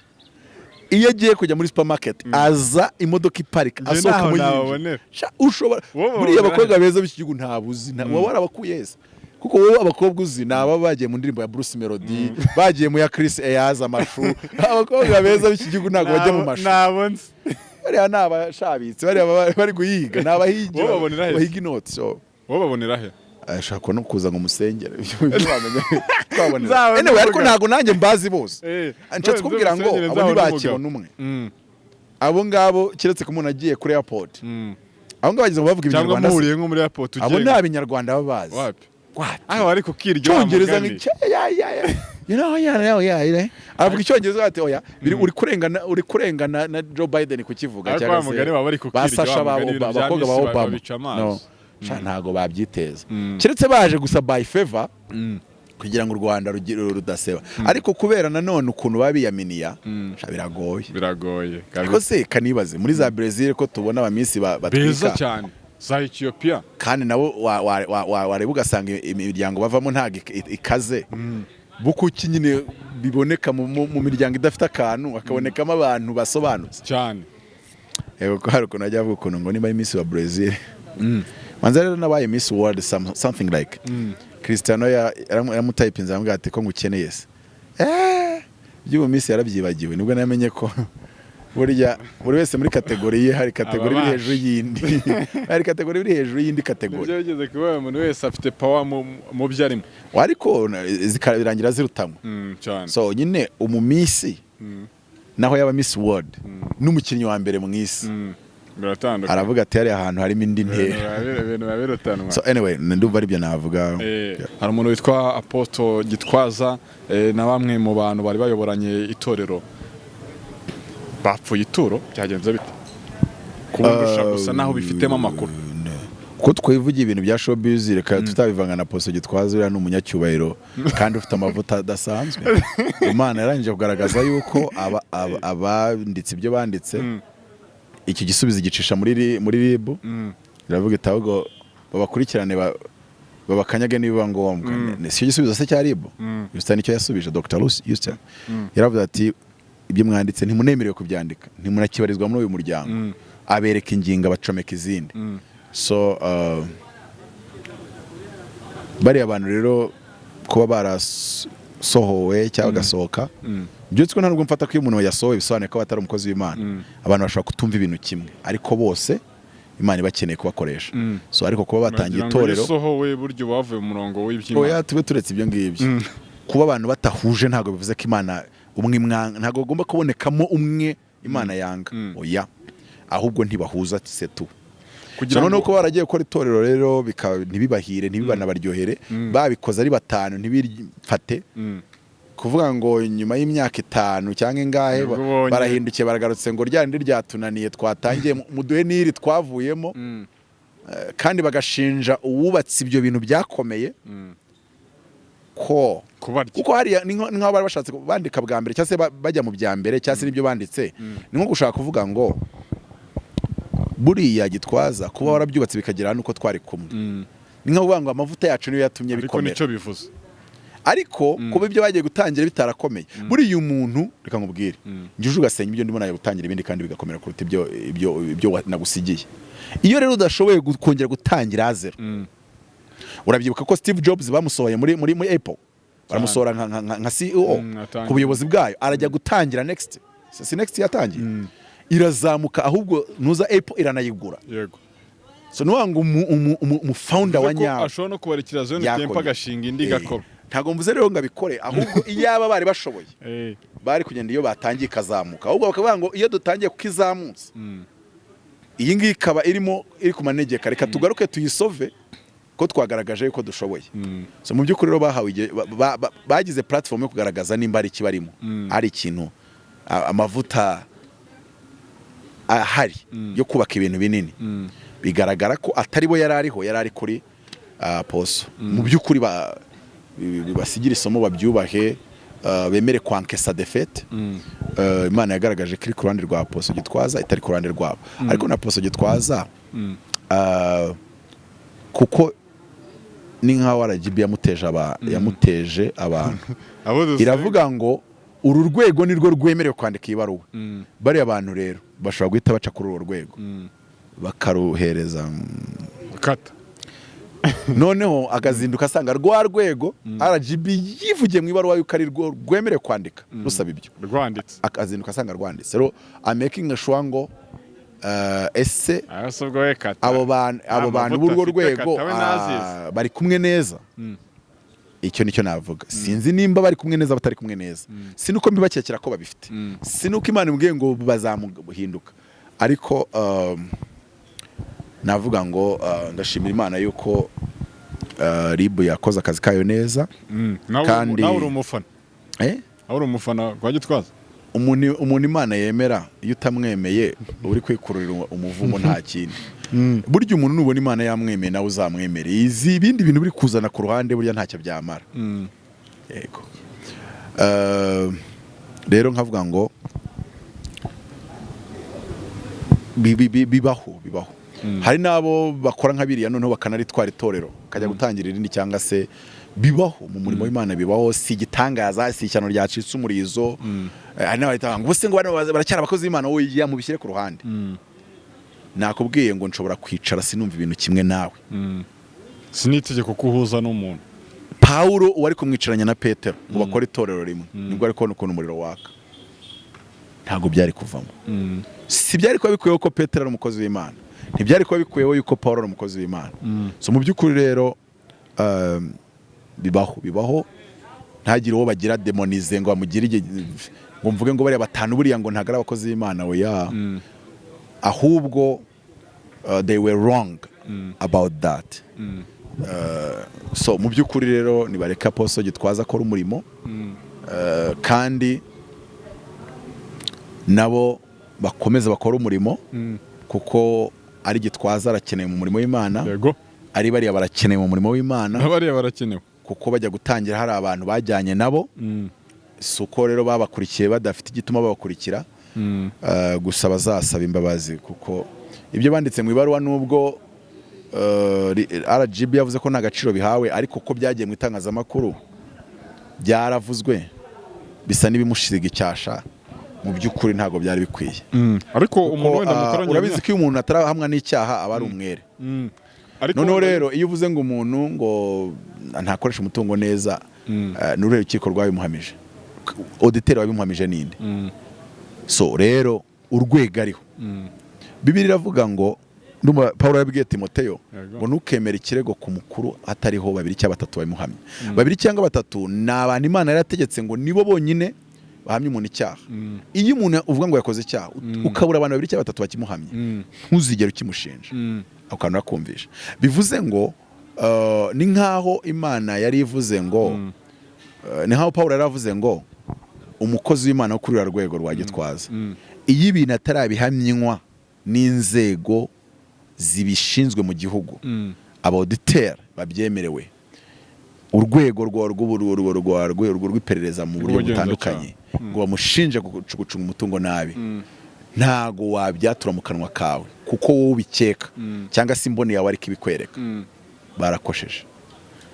Iyo agiye kujya muri supermarket aza imodoka iparika, Njye asohokamo ntaho yinjira. nababonera. Sha, ushobora Wowe buriya wababonera abakobwa beza b'iki gihugu ntabuzi waba warabakuye hese? Kuko wowe abakobwa uzi ni ababa bagiye mu ndirimbo ya Bruce Melody, bagiye mu ya Chris Eazi amashu. Abakobwa beza b'iki gihugu ntabwo bajya mu mashu. Nabo nzi. Bariya ni abashabitsi, bariya baba bari guhiga, ni abahigi. Wowe babonera he? Bahiga inoti. So Wowe babonera he? Ashaka no kuza ngo umusengere. Ibyo wamenya twabonera. Nzabona Anyway, ariko umugabo. ntabwo nanjye mbazi bose. Nshatse kubwira ngo nzabona abo umugabo. ntibakibona umwe. Abo ngabo keretse ko umuntu agiye kuri airport, abo ngabo bageze ngo bavuga Cyangwa ibinyarwanda se. muhuriye nko muri airport Abo ugiye nta binyarwanda baba bazi. Wapi. Wapi. Aho ariko kirya wa Cyongereza mugani. Ya yeah yeah yeah, avuga icyongereza ati oya, uri kurengana na Joe Biden kukivuga. Ariko wa mugani baba bari ba kukirya, Sasha wa ba mugani ibintu bya abakobwa ba Miss Obama babica amazi. No sha, ntago babyiteza keretse baje gusa by favor kugira ngo u Rwanda rudaseba, ariko kubera nanone ukuntu baba biyaminiya, sha, biragoye. Biragoye. Ariko se kanibaze muri za Brazil ko tubona abamisi Beza batwika cyane, za Ethiopia. Kandi nabo wareba ugasanga imiryango bavamo ntabwo ikaze bukuki nyine biboneka mu miryango idafite akantu, hakabonekamo abantu basobanutse. Cyane. Yego, ko hari ukuntu ajya avuga ukuntu ngo niba ari Miss wa Brazil, manza rero nabaye Miss World, something like Cristiano yaramutayipinze aramubwira ati ko ngukeneye se. By'ubu Miss yarabyibagiwe, nibwo namenye ko burya buri wese muri category ye hari category iri Ababasha. hejuru y'indi, hari category iri hejuru y'indi category. Nibyo bigeze kuba umuntu wese afite power mu byo arimo. Ariko zikabirangira zirutanwa. Cyane. So nyine umumiss naho yaba Miss World n'umukinnyi wa mbere mu isi, Biratandukanye. aravuga ati hariya ahantu harimo indi ntera. Ibintu biba birutanwa. So anyway, ndumva aribyo navuga. Hari umuntu witwa Apostle Gitwaza na bamwe mu bantu bari bayoboranye itorero bapfuye ituro, byagenze bite? Kubundusha gusa naho bifitemo amakuru. Kuko twivugiye ibintu bya showbiz, reka tutabivanga na Apostle Gitwaza. Uriya ni umunyacyubahiro kandi ufite amavuta adasanzwe. Imana yarangije kugaragaza yuko abanditse ibyo banditse, iki gisubizo gicisha muri RIB, iravuga iti: "Ahubwo babakurikirane, babakanyage nibiba ngombwa." Ni si cyo gisubizo se cya RIB? Houston nicyo yasubije. Dr. Houston yaravuze ati: "Ibyo mwanditse ntimunemerewe kubyandika, ntimunakibarizwa muri uyu muryango." Abereka ingingo, abacomeka izindi. So bariya bantu rero kuba barasohowe cyangwa bagasohoka, byutswe, nta nubwo mfata ko iyo umuntu yasohowe bisobanuye ko atari umukozi w'Imana. Abantu bashobora kutumva ibintu kimwe, ariko bose Imana ibakeneye kubakoresha. So ariko kuba batangiye Wagira ngo iyo itorero usohowe buryo bavuye mu murongo w'iby'Imana. Oya, tube turetse ibyo ngibyo. Kuba abantu batahuje ntabwo bivuze ko Imana umwe imwanga, ntabwo bagomba kubonekamo umwe Imana yanga. Oya, ahubwo ntibahuza setu. Kugira Noneho ngo kuba baragiye gukora itorero rero ntibibahire, ntibibanabaryohere, babikoze ari batanu ntibifate, kuvuga ngo nyuma y'imyaka 5 cyangwa ingahe Nibwo ubonye. barahindukiye, baragarutse ngo rya rindi ryatunaniye twatangiye, muduhe n'iri twavuyemo. Kandi bagashinja uwubatse ibyo bintu byakomeye ko kubarya. Kuko hariya ni nk'aho bari bashatse bandika bwa mbere, cyangwa se bajya mu bya mbere, cyangwa se n'ibyo banditse, ni nko gushaka kuvuga ngo buriya Gitwaza kuba warabyubatse bikagera hano uko twari kumwe, ni nko kuvuga ngo amavuta yacu niyo yatumye Ariko bikomera. nicyo bivuze. Ariko kuba ibyo bagiye gutangira bitarakomeye, buriya umuntu, reka nkubwire, njye uje ugasenya ibyo ndimo, nawe gutangira ibindi kandi bigakomera kuruta ibyo nagusigiye. Iyo rero udashoboye kongera gutangira zero. Urabyibuka ko Steve Jobs bamusohoye muri Apple, baramusohora nka CEO Atangira. ku buyobozi bwayo, arajya gutangira Next. Si Next yatangiye irazamuka, ahubwo nuza Apple iranayigura. So ni ngo umu founder wa Bivuze ko nyawe ashobora no kubarekera Zion yakomye. Temple agashinga indi igakora. Ntabwo mvuze rero ngo abikore, ahubwo iyaba bari bashoboye bari kugenda iyo batangiye ikazamuka, ahubwo bakavuga ngo iyo dutangiye kuko izamutse, iyi ngiyi ikaba irimo iri ku manegeka, reka tugaruke tuyisove ko twagaragaje yuko dushoboye. So mu by'ukuri rero bahawe igihe, bagize platform yo kugaragaza nimba ari ikibarimo, ari ikintu, amavuta ahari yo kubaka ibintu binini. Bigaragara ko atari bo yari ariho, yari ari kuri Apostle. Mu by'ukuri basigira isomo, babyubahe, bemere kwankesa défaite. Imana yagaragaje ko iri ku ruhande rwa Apostle Gitwaza, itari ku ruhande rwabo. Ariko na Apostle Gitwaza, kuko ni nkaho RGB yamuteje abantu. Abo dusenga. Iravuga ngo uru rwego nirwo rwemerewe kwandika iyi baruwa. Bariya bantu rero bashobora guhita baca kuri urwo rwego bakaruhereza Kata. Noneho akazinduka asanga rwa rwego RGB yivugiye mu ibaruwa yuko ari rwo rwemerewe kwandika rusaba ibyo, Rwanditse. akazinduka asanga rwanditse. Rero I'm making sure ngo ese Ese ubwo we kata abo bantu amavuta b'urwo afite rwego kata we nazizi. Bari kumwe neza? Icyo nicyo navuga. Sinzi nimba bari kumwe neza, batari kumwe neza. Si nuko mbibakekera ko babifite, si nuko Imana imbwiye ngo bazamuhinduka, ariko navuga ngo ndashimira Imana yuko RIB yakoze akazi kayo neza. Kandi- Nawe uri umufana? Eh? Nawe uri umufana kwa Gitwaza? Umuntu Imana yemera, iyo utamwemeye uba uri kwikururira umuvumo, nta kindi. Burya umuntu nubona Imana yamwemeye, nawe uzamwemere. Izi ibindi bintu biri kuzana ku ruhande burya ntacyo byamara. Yego. Rero nkavuga ngo bibaho, bibaho. Hari n'abo bakora nka biriya, noneho bakanaritwara itorero, kajya gutangira irindi, cyangwa se bibaho mu murimo w'Imana, bibaho, si igitangaza, si ishyano ryacitse umurizo. Hari n'abahita ngo ubuse ngo bano baracyari abakozi b'Imana. Wowe ya mubishyire ku ruhande. Nakubwiye ngo nshobora kwicara sinumva ibintu kimwe nawe. Si n'itegeko ko uhuza n'umuntu. Pawulo uwari kumwicaranya na Petero ngo bakore itorero rimwe, nibwo ari kubona ukuntu umuriro waka, ntabwo byari kuvamo. Si byari kuba bikuyeho ko Petero ari umukozi w'Imana, ntibyari kuba bikuyeho yuko Paul ari umukozi w'Imana. So mu by'ukuri rero bibaho, bibaho. Ntagire uwo bagira demonize ngo bamugire ngo mvuge ngo bariya batanu buriya ngo ntabwo ari abakozi b'Imana. Oya, ahubwo they were wrong about that. So mu by'ukuri rero nibareka Apostle Gitwaza akora umurimo, kandi nabo bakomeza bakora umurimo, kuko Ari Gitwaza arakenewe mu murimo w'Imana, ari bariya barakenewe mu murimo w'Imana, N'abariya barakenewe. kuko bajya gutangira hari abantu bajyanye nabo. Si uko rero babakurikiye badafite igituma babakurikira. Gusa bazasaba imbabazi, kuko ibyo banditse mu ibaruwa, nubwo RGB yavuze ko nta gaciro bihawe, ariko ko byagiye mu itangazamakuru byaravuzwe, bisa n'ibimusiga icyasha. Mu by'ukuri ntabwo byari bikwiye. Ariko umuntu Kuko, wenda mukoranye urabizi ko iyo umuntu atarahamwa n'icyaha aba ari umwere. Ariko Noneho wenda- rero iyo uvuze ngo umuntu ngo ntakoresha umutungo neza, ni uruhe rukiko rwabimuhamije? Auditeur wabimuhamije ninde? So rero urwego ariho, Bibiliya iravuga ngo, ndumva Paul yabwiye Timoteyo ngo ntukemere ikirego ku mukuru hatariho babiri cyangwa batatu babimuhamya. Babiri cyangwa batatu ni abantu Imana yarategetse ngo nibo bonyine bahamya umuntu icyaha. Iyo umuntu uvuga ngo yakoze icyaha, ukabura abantu babiri cyangwa batatu bakimuhamya, ntuzigere ukimushinja. Ako kantu urakumvisha, bivuze ngo ni nk'aho Imana yari ivuze ngo, ni nk'aho Paul yari avuze ngo umukozi w'Imana wo kuri uriya rwego rwa Gitwaza, iyo ibintu atarabihamywa n'inzego zibishinzwe mu gihugu, aba auditeur babyemerewe, urwego rwego rw'iperereza mu buryo Rw'ubugenzacyaha. butandukanye, ngo bamushinje gucunga umutungo nabi, ntago wabyatura mu kanwa kawe kuko wowe ubikeka cyangwa se imboni yawe ariko ibikwereka. Barakosheje.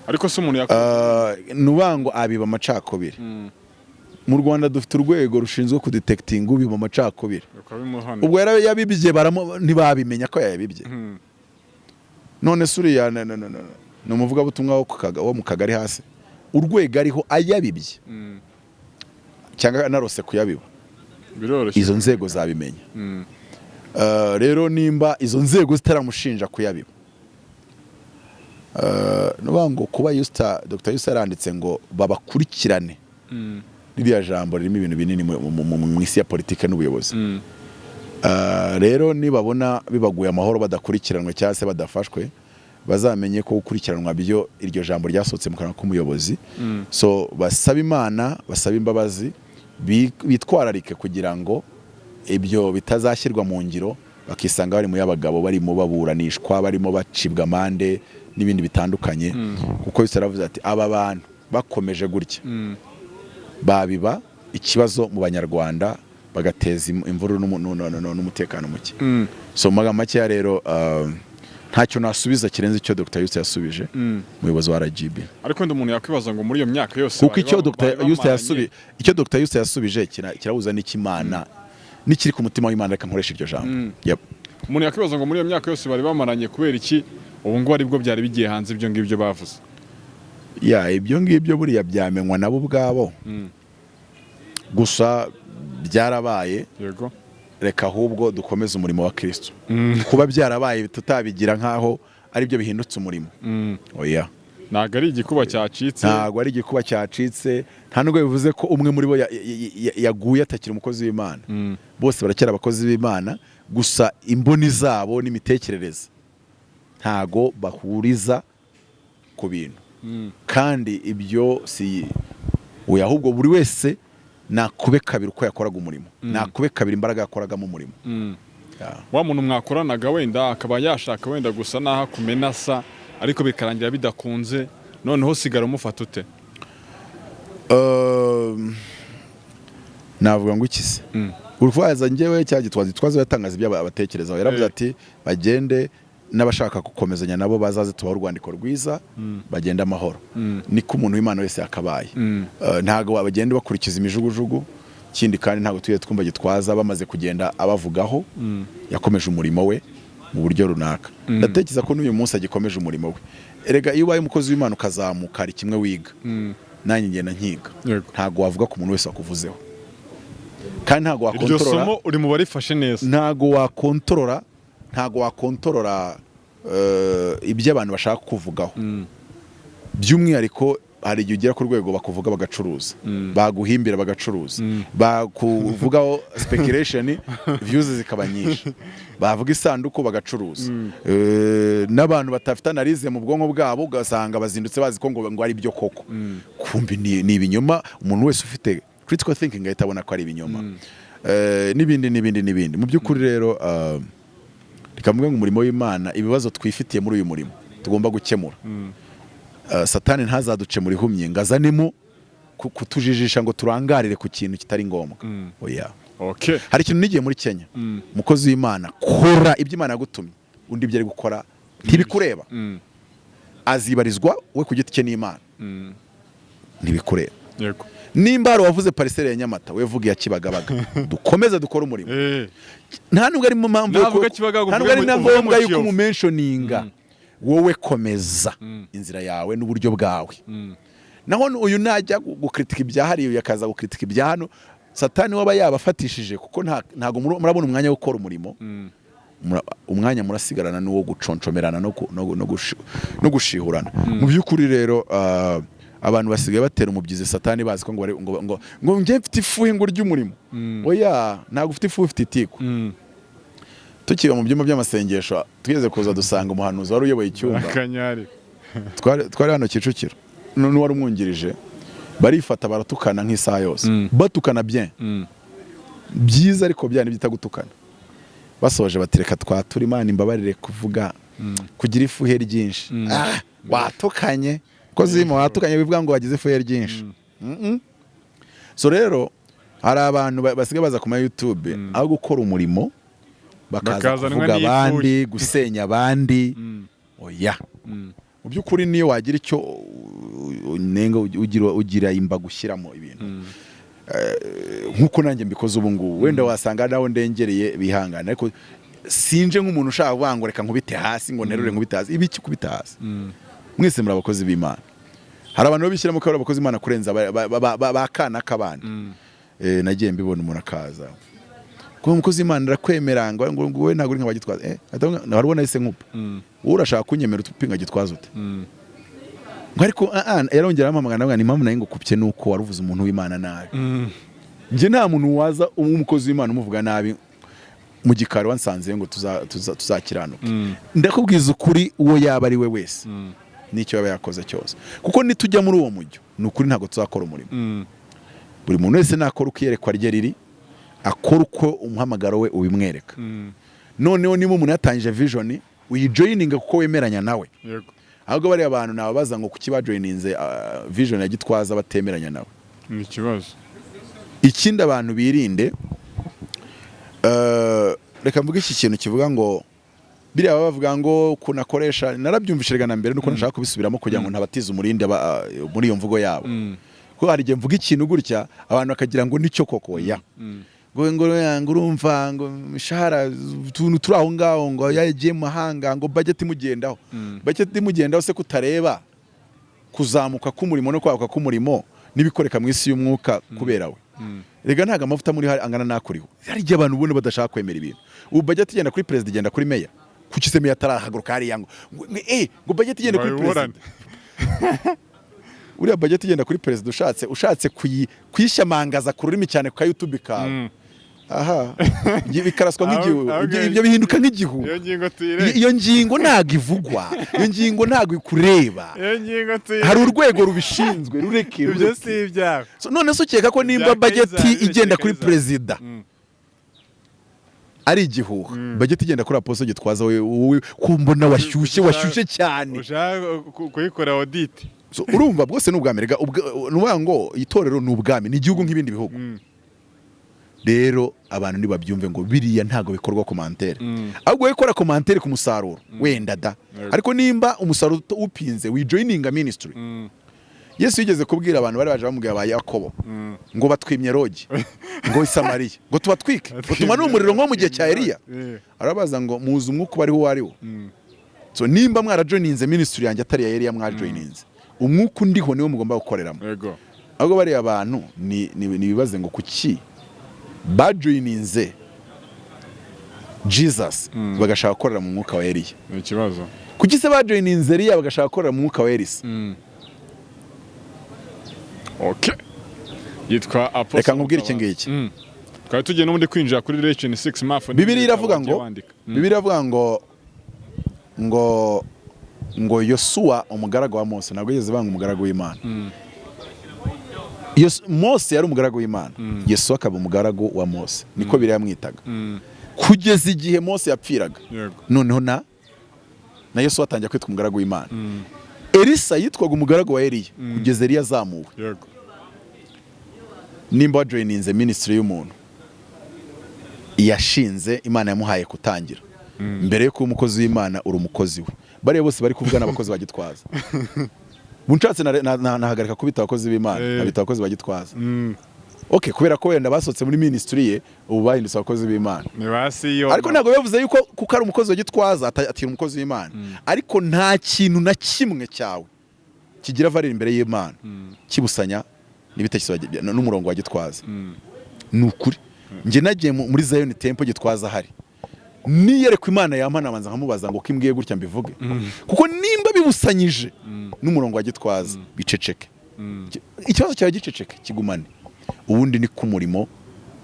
Ariko se umuntu yakora Ni ukuvuga ngo abiba amacakubiri. Mu Rwanda dufite urwego rushinzwe kudetectinga ubiba amacakubiri. Ukabimuhana. Ubwo yabibye, ntibabimenya ko yayabibye. None se uriya ni umuvugabutumwa wo mu kagari hasi, urwego ariho ayabibye cyangwa anarose kuyabiba, Biroroshye. izo nzego zabimenya. Rero nimba izo nzego zitaramushinja kuyabiba, ni ukuvuga ngo kuba Dr. Yusta yaranditse ngo babakurikirane, ririya jambo ririmo ibintu binini mu isi ya politike n'ubuyobozi. Rero nibabona bibaguye amahoro badakurikiranwe cyangwa se badafashwe, bazamenye ko gukurikiranwa byo iryo jambo ryasohotse mu kanwa k'umuyobozi. So basaba Imana, basaba imbabazi, bitwararike kugira ngo ibyo bitazashyirwa mu ngiro, bakisanga bari mu y'abagabo, barimo baburanishwa, barimo bacibwa amande n'ibindi bitandukanye, kuko Yesu yaravuze ati aba bantu bakomeje gutya babiba ikibazo mu Banyarwanda, bagateza imvururu n'umutekano muke. So mu magambo makeya rero, ntacyo nasubiza kirenze icyo Dr. Yusta yasubije, umuyobozi wa RGB. Ariko wenda umuntu yakwibaza ngo muri iyo myaka yose Kuko bari icyo Dr. bari Yusta bamaranye- icyo Dr. Yusta yasubije kirahuza n'ikimana n'ikiri ku mutima w'Imana. Reka nkoresha iryo jambo. Yep. Umuntu yakwibaza ngo muri iyo myaka yose bari bamaranye, kubera iki ubu ngubu aribwo byari bigiye hanze ibyo ngibyo bavuze? Ya, ibyo ngibyo buriya byamenywa nabo ubwabo. Gusa byarabaye. Reka ahubwo dukomeze umurimo wa Kristo. Kuba byarabaye tutabigira nk'aho aribyo bihindutse umurimo, oya. Ntabwo ari igikuba cyacitse. Ntabwo ari igikuba cyacitse, nta nubwo bivuze ko umwe muri bo yaguye atakiri umukozi w'Imana. Bose baracyari abakozi b'Imana, gusa imboni zabo n'imitekerereze ntago bahuriza ku bintu. Kandi ibyo si oya, ahubwo buri wese nakube kabiri uko yakoraga umurimo, nakube kabiri imbaraga yakoragamo umurimo. Yeah. Wa muntu mwakoranaga wenda akaba yashaka wenda gusa naho akumenasa, ariko bikarangira bidakunze, noneho usigara umufata ute? Navuga ngo iki se? Urwaza njyewe cya Gitwaza, Gitwaza yatangaza ibyo abatekerezaho, yaravuze ati bagende, n'abashaka gukomezanya nabo bazaze tubahe urwandiko rwiza, bagende amahoro. Niko umuntu w'Imana wese yakabaye. Ntabwo bagenda bakurikiza imijugujugu. Ikindi kandi, ntabwo tujye twumva Gitwaza bamaze kugenda abavugaho. Yakomeje umurimo we mu buryo runaka. Ndatekereza ko n'uyu munsi agikomeje umurimo we. Erega iyo ubaye umukozi w'Imana ukazamuka, hari kimwe wiga, nanjye ngenda nkiga. Ntabwo wavuga ku muntu wese wakuvuzeho, kandi ntabwo Iryo wakontorora. somo uri mu barifashe neza. Ntabwo wakontorora ibyo abantu bashaka kuvugaho. By'umwihariko hari igihe ugera ku rwego bakuvuga bagacuruza, baguhimbira bagacuruza, bakuvugaho speculation, views zikaba nyinshi, bavuga isanduku bagacuruza. N'abantu batafite analyse mu bwonko bwabo, ugasanga bazindutse bazi ko ngo ari byo koko, kumbi ni ibinyoma. Umuntu wese ufite critical thinking ahita abona ko ari ibinyoma. N'ibindi n'ibindi n'ibindi. Mu by'ukuri rero, reka Reka mvuge ngo umurimo w'Imana, ibibazo twifitiye muri uyu murimo tugomba gukemura, Satani ntazaduce muri humye ngo azanemo kutujijisha ngo turangarire ku kintu kitari ngombwa. Oya. Hari ikintu nigiye muri Kenya: umukozi w'Imana, kora ibyo Imana yagutumye, undi ibyo ari gukora ntibikureba. Azibarizwa we ku giti cye n'Imana. Ntibikureba. Nimba hari uwavuze pariseri ya Nyamata, we vuga iya Kibagabaga, dukomeze dukore umurimo. Nta nubwo ari mu mpamvu Navuga Kibagabaga, nta nubwo ari na uvuge mu ngombwa yuko Kiyovu. umumentioninga. Wowe komeza inzira yawe n'uburyo bwawe. Naho uyu najya gukritika ibya hariya, uyu akaza gukritika ibya hano, Satani waba yabafatishije, kuko ntabwo murabona umwanya wo gukora umurimo. Umwanya murasigarana n'uwo guconcomerana no gushihurana. Mu by'ukuri rero, abantu basigaye batera umubyizi Satani, bazi ko ngo ngo njye mfite ifuhe ngo ry'umurimo. Oya, ntabwo ufite ifuhe, ufite itiku. Tukiba mu byumba by'amasengesho, tugeze kuza dusanga umuhanuzi wari uyoboye icyumba, Akanyari. twari hano Kicukiro, n'uwari umwungirije, barifata baratukana nk'isaha yose. Batukana bien byiza, ariko bya byita gutukana. Basoje batereka twatura Imana imbabarire kuvuga kugira ifuhe ryinshi. Ah, watukanye ko zimo watukanye, bivuga ngo wagize ifuhe ryinshi. So rero hari abantu basigaye baza ku ma YouTube, aho gukora umurimo bakaza Bakazanwa kuvuga n'ifuhe. abandi, gusenya abandi. Oya. Mu by'ukuri niyo wagira icyo unenga, ugira imbago ushyiramo ibintu, nk'uko nanjye mbikoze ubu ngubu. Wenda wasanga nawe ndengereye, bihangane, ariko sinje nk'umuntu ushaka kuvuga ngo reka nkubite hasi, ngo nterure nkubite hasi. Ibiki kubita hasi? Mwese muri abakozi b'Imana. Hari abantu babishyiramo ko ari abakozi b'Imana kurenza ba kana k'abandi. Nagiye mbibona, umuntu akaza ngo umukozi w'Imana arakwemera, ngo wowe ntabwo uri nka Bagitwaza. Hari nahise nkupa: wowe urashaka kunyemera utupinga Gitwaza ute? Ngo ariko yarongera arampamagara, ndavuga ni impamvu nayo ngukupye nuko waruvuze umuntu w'Imana nabi. Njye nta muntu waza umukozi w'Imana umuvuga nabi mu gikari wansanze ngo tuzakiranuke. Ndakubwiza ukuri, uwo yaba ari we wese n'icyo yaba yakoze cyose, kuko nitujya muri uwo mujyo, ni ukuri ntabwo tuzakora umurimo. Buri muntu wese nakora uko iyerekwa rye riri, akora uko umuhamagaro we ubimwereka. Noneho niba umuntu yatangije vision, uyijoininga kuko wemeranya nawe. Ahubwo bariya bantu nababaza ngo kuki bajoininze vision ya Gitwaza batemeranya nawe? Ni ikibazo. Ikindi abantu birinde, reka mvuge iki kintu kivuga ngo biriya baba bavuga ngo ukuntu akoresha, narabyumvise rega na mbere, nuko nashaka kubisubiramo kugira ngo ntabatize umurindi muri iyo mvugo yabo, kuko hari igihe mvuga ikintu gutya abantu bakagira ngo nicyo koko ya ngo urumva ngo imishahara, utuntu turi aho ngaho, ngo yagiye mu mahanga, ngo budget imugendaho. Budget imugendaho se kutareba kuzamuka k'umurimo no kwaguka k'umurimo n'ibikoreka mu isi y'umwuka kubera we? Rega ntabwo amavuta muri hari angana n'akuriho. Hari igihe abantu ubona badashaka kwemera ibintu. Ubu budget igenda kuri perezida, igenda kuri meya. Kuki se meya atarahaguruka hariya ngo budget igenda kuri Babiburane. perezida? Uriya budget igenda kuri perezida, ushatse kuyishyamangaza ku rurimi cyane ku ka YouTube kawe, aha bikaraswa nk'igihu. Ibyo bihinduka nk'igihu. Iyo ngingo tuyireke. Iyo ngingo ntabwo ivugwa, iyo ngingo ntabwo ikureba. Iyo ngingo tuyireke. Hari urwego rubishinzwe, rureke. Ibyo Rureke. si ibyawe. So, none se ukeka ko nimba Ibya budget Kayizari, igenda kuri Kayizari. perezida ari igihuha, budget igenda kuri Apostle Gitwaza, wowe kumbona washyushye, washyushye cyane? Ushaka kuyikora audit. So, urumva bwose ni ubwami. Rega ni ukuvuga ngo itorero ni ubwami, ni igihugu nk'ibindi bihugu. Rero abantu ntibabyumve ngo biriya ntabwo bikorwa commentaire, ahubwo wowe kora commentaire ku musaruro wenda da. Ariko nimba umusaruro upinze, wijoininga ministry. Yesu yigeze kubwira abantu bari baje bamubwira ba Yakobo ngo batwimye lodge ngo i Samariya, ngo tubatwike, ngo tumanure umuriro nko mu gihe cya Eliya. Arabaza ngo muzi umwuka ubariho uwo ari wo? So nimba mwarajoininze ministry yanjye atari iya Eliya, mwajoininze umwuka undiho, niwo mugomba gukoreramo. Ahubwo bariya bantu ni ibibaze ngo kuki bajoininze Jesus bagashaka gukorera mu mwuka wa Eliya? Ni ikibazo. Kuki se bajoininze Eliya bagashaka gukorera mu mwuka wa Elisa? Okay, yitwa Apostle Reka nkubwire iki Mutabazi. ngiki. Twari tugiye n'ubundi kwinjira kuri Revelation 6 mafu. Bibiliya iravuga ngo, Bibiliya iravuga ngo Yosuwa umugaragu wa Mose, ntabwo yigeze banga umugaragu w'Imana. Mose yari umugaragu w'Imana, Yosuwa akaba umugaragu wa Mose, niko Bibiliya yamwitaga. Kugeza igihe Mose yapfiraga. Noneho na Yesu atangira kwitwa umugaragu w'Imana. Elisa yitwaga umugaragu wa Eliya kugeza Eliya azamuwe. Nimba wajoininze ministry y'umuntu yashinze, Imana yamuhaye kutangira, mbere yo kuba umukozi w'Imana uri umukozi we. Bariya bose bari kuvuga n'abakozi ba Gitwaza. Bunshatse nahagarika kubita abakozi b'Imana, nabita abakozi ba Gitwaza. Okay, kubera ko wenda basohotse muri ministry ye, ubu bahindutse abakozi b'Imana. Ni ba CEO. Ariko ntabwo bivuze yuko kuko ari umukozi wa Gitwaza atira umukozi w'Imana. Ariko nta kintu na kimwe cyawe kigira valeur imbere y'Imana kibusanya n'ibitekerezo n'umurongo wa Gitwaza. Ni ukuri, njye nagiye muri Zion Temple Gitwaza ahari, niyerekwa Imana yampa, nabanza nkamubaza ngo ko imbwiye gutya mbivuge? Kuko nimba bibusanyije n'umurongo wa Gitwaza, biceceke. Ikibazo cyawe giceceke, kigumane. Ubundi ni ku murimo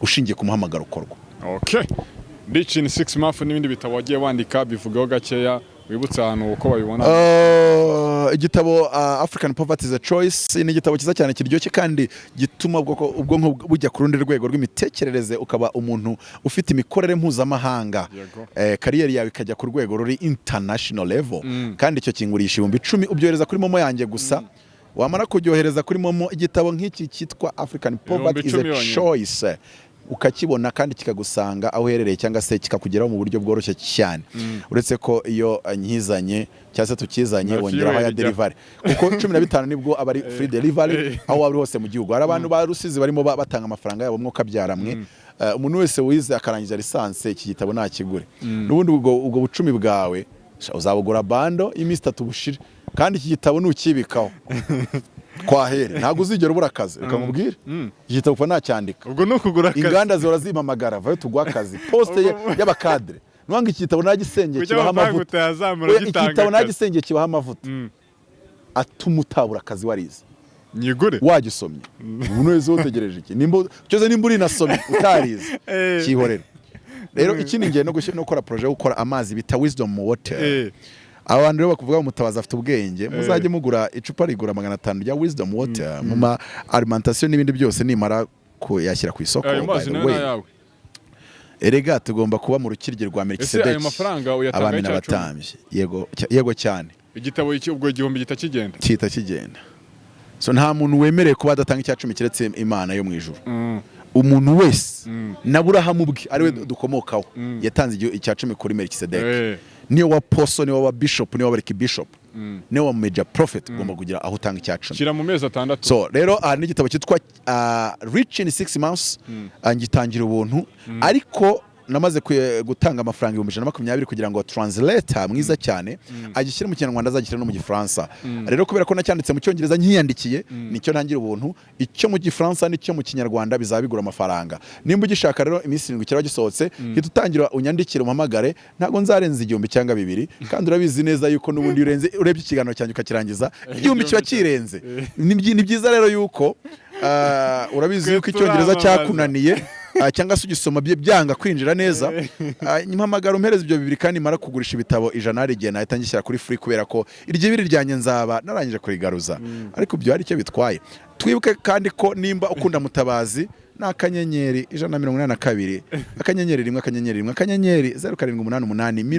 ushingiye ku muhamagaro ukorwa. Okay, Rich in 6 Months n'ibindi bitabo wagiye wandika, bivugaho gakeya, wibutse ahantu uko babibona. Igitabo African Poverty is a Choice ni igitabo cyiza cyane, kiryoshye kandi gituma ubwonko bujya ku rundi rwego rw'imitekerereze, ukaba umuntu ufite imikorere mpuzamahanga. Career yawe ikajya ku rwego ruri international level. Kandi icyo kingurisha 10,000, ubyohereza kuri MoMo yanjye gusa. Wamara kuryohereza kuri MoMo igitabo nk'iki cyitwa African Poverty is a 10,000 yonyine. Choice, ukakibona kandi kikagusanga aho uherereye cyangwa se kikakugeraho mu buryo bworoshye cyane, uretse ko iyo nkizanye cyangwa se tukizanye Na wongeraho fuel aya ijya. delivery, kuko 15 nibwo aba ari free delivery aho waba uri hose mu gihugu. Hari abantu ba Rusizi barimo batanga amafaranga yabo, mwuka byaramwe. Umuntu wese wize akarangiza licence, iki gitabo ntakigure. N'ubundi ubwo bucumi bwawe sha, uzabugura bundle y'iminsi 3 bushire. Kandi iki gitabo nukibikaho kwahere, ntabwo uzigera ubura akazi. Reka nkubwire, iki gitabo kuva nacyandika, Ubwo ni ukugura akazi. inganda zihora zimpamagara, vayo tuguha akazi, poste y'abakadere. Nuwanga iki gitabo nagisengeye Kuki kibaha amafaranga amavuta. utayazamura Oya, iki gitanga gitabo akazi? nagisengeye kibaha amavuta atuma utabura akazi warize. Nyigure. Wagisomye, umuntu wese utegereje iki? Nimba cyose, nimba urinasomye utarize, cyihorere. Rero ikindi, ngiye no gukora projet yo gukora amazi bita Wisdom Water. Abantu rero bakuvuga ngo Mutabazi afite ubwenge, muzajye mugura icupa rigura 500 rya Wisdom Water mu ma alimentation n'ibindi byose, nimara kuyashyira ku isoko. Ayo By mazi the nayo way, ni ayawe? Erega tugomba kuba mu rukiryi rwa Ese ayo Melikisedeki, mafaranga uyatanga abami icya cumi? n'abatambyi. Yego, yego cyane. Igitabo iki ubwo 1000 gihita kigenda? Gihita kigenda. So nta muntu wemerewe kuba adatanga icya cumi keretse Imana yo mu ijuru. Umuntu wese, na Burahamu ubwe ariwe dukomokaho, yatanze icya cumi kuri Melikisedeki. Niyo wa apostle, niyo wa bishop, niyo wa archbishop, niyo wa major prophet, ugomba kugira aho utanga icya cumi. Shyira mu mezi 6. So rero n'igitabo cyitwa Rich in 6 Months, ngitangira ubuntu, ariko namaze gutanga amafaranga 120,000 kugira ngo translator mwiza cyane agishyire mu Kinyarwanda, azagishyire no mu Gifaransa. Rero kubera ko nacyanditse mu Cyongereza nkiyandikiye, nicyo ntangira ubuntu. Icyo mu Gifaransa n'icyo mu Kinyarwanda bizaba bigura amafaranga. Nimba ugishaka rero, iminsi 7 kiraba gisohotse. Hita utangira unyandikire, umpamagare. Ntabwo nzarenza 1000 cyangwa 2000, kandi urabizi neza yuko n'ubundi urenze urebye ikiganiro cyanjye ukakirangiza, 1000 kiba kirenze. Ni byiza rero yuko urabizi Twe yuko Icyongereza turamamaza. cyakunaniye, cyangwa se ugisoma byanga kwinjira neza, mpamagara umpereza ibyo 2. Kandi mara kugurisha ibitabo 100, hari igihe nahita ngishyira kuri free, kubera ko iryo biri ryanjye nzaba narangije kurigaruza. Ariko ibyo hari icyo bitwaye. Twibuke kandi ko nimba ukunda Mutabazi, ni *182 *1 *0788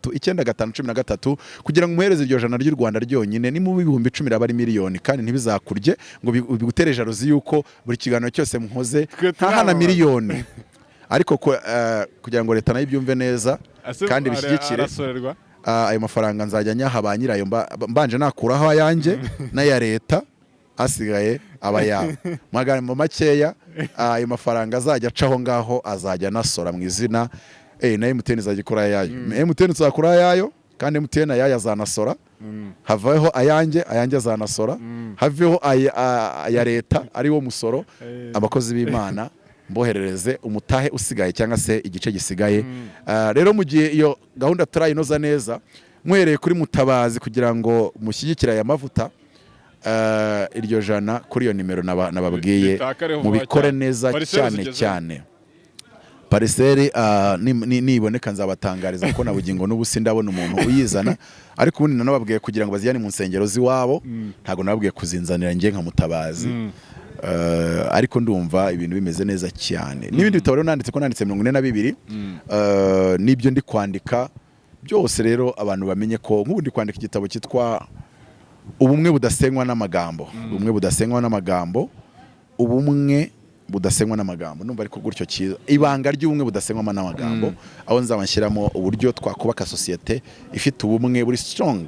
3095 13, kugira ngo umuhereze iryo jana ry'u Rwanda ryonyine. Ni mu 10,000 aba ari miliyoni. Kandi ntibizakurye ngo bigutere jalousie yuko buri kiganiro cyose muhoze Twe ntahana turamamaza. miliyoni. Ariko kugira ngo leta nayo ibyumve neza Ase- kandi bishyigikire, arasorerwa. Ayo mafaranga nzajya nyaha ba nyirayo mbanje nakuraho ayanjye n'aya leta, asigaye aba yabo. Mu magambo makeya, ayo mafaranga azajya aca aho ngaho azajya anasora mu izina na MTN izajya ikora ayayo. MTN tuzakura ayayo, kandi MTN ayayo azanasora. Havaho ayanjye, ayanjye azanasora, haveho aya leta ariwo musoro. Abakozi b'Imana mboherereze umutahe usigaye cyangwa se igice gisigaye. Rero mu gihe iyo gahunda turayinoza neza, muhereye kuri Mutabazi kugira ngo mushyigikire aya mavuta, iryo jana kuri iyo nimero nababwiye, Bitakareho vuba mubikore cyane. neza Parcelle cyane zigeze? cyane. Parcelle niboneka nzabatangariza, kuko na bugingo n'ubu sindabona umuntu uyizana. Ariko ubundi nanababwiye kugira ngo bazijyane mu nsengero z'iwabo, ntabwo nababwiye kuzinzanira njye nka Mutabazi. Ariko ndumva ibintu bimeze neza cyane. N'ibindi bitabo rero nanditse, ko nanditse 42, n'ibyo ndi kwandika byose rero, abantu bamenye ko nk'ubu ndi kwandika igitabo cyitwa Ubumwe budasenywa n'amagambo. Ubumwe budasenywa n'amagambo, Ubumwe budasenywa n'amagambo, numva ariko gutyo cyiza, Ibanga ry'ubumwe budasenywa n'amagambo, aho nzaba nshyiramo uburyo twakubaka sosiyete ifite ubumwe buri strong,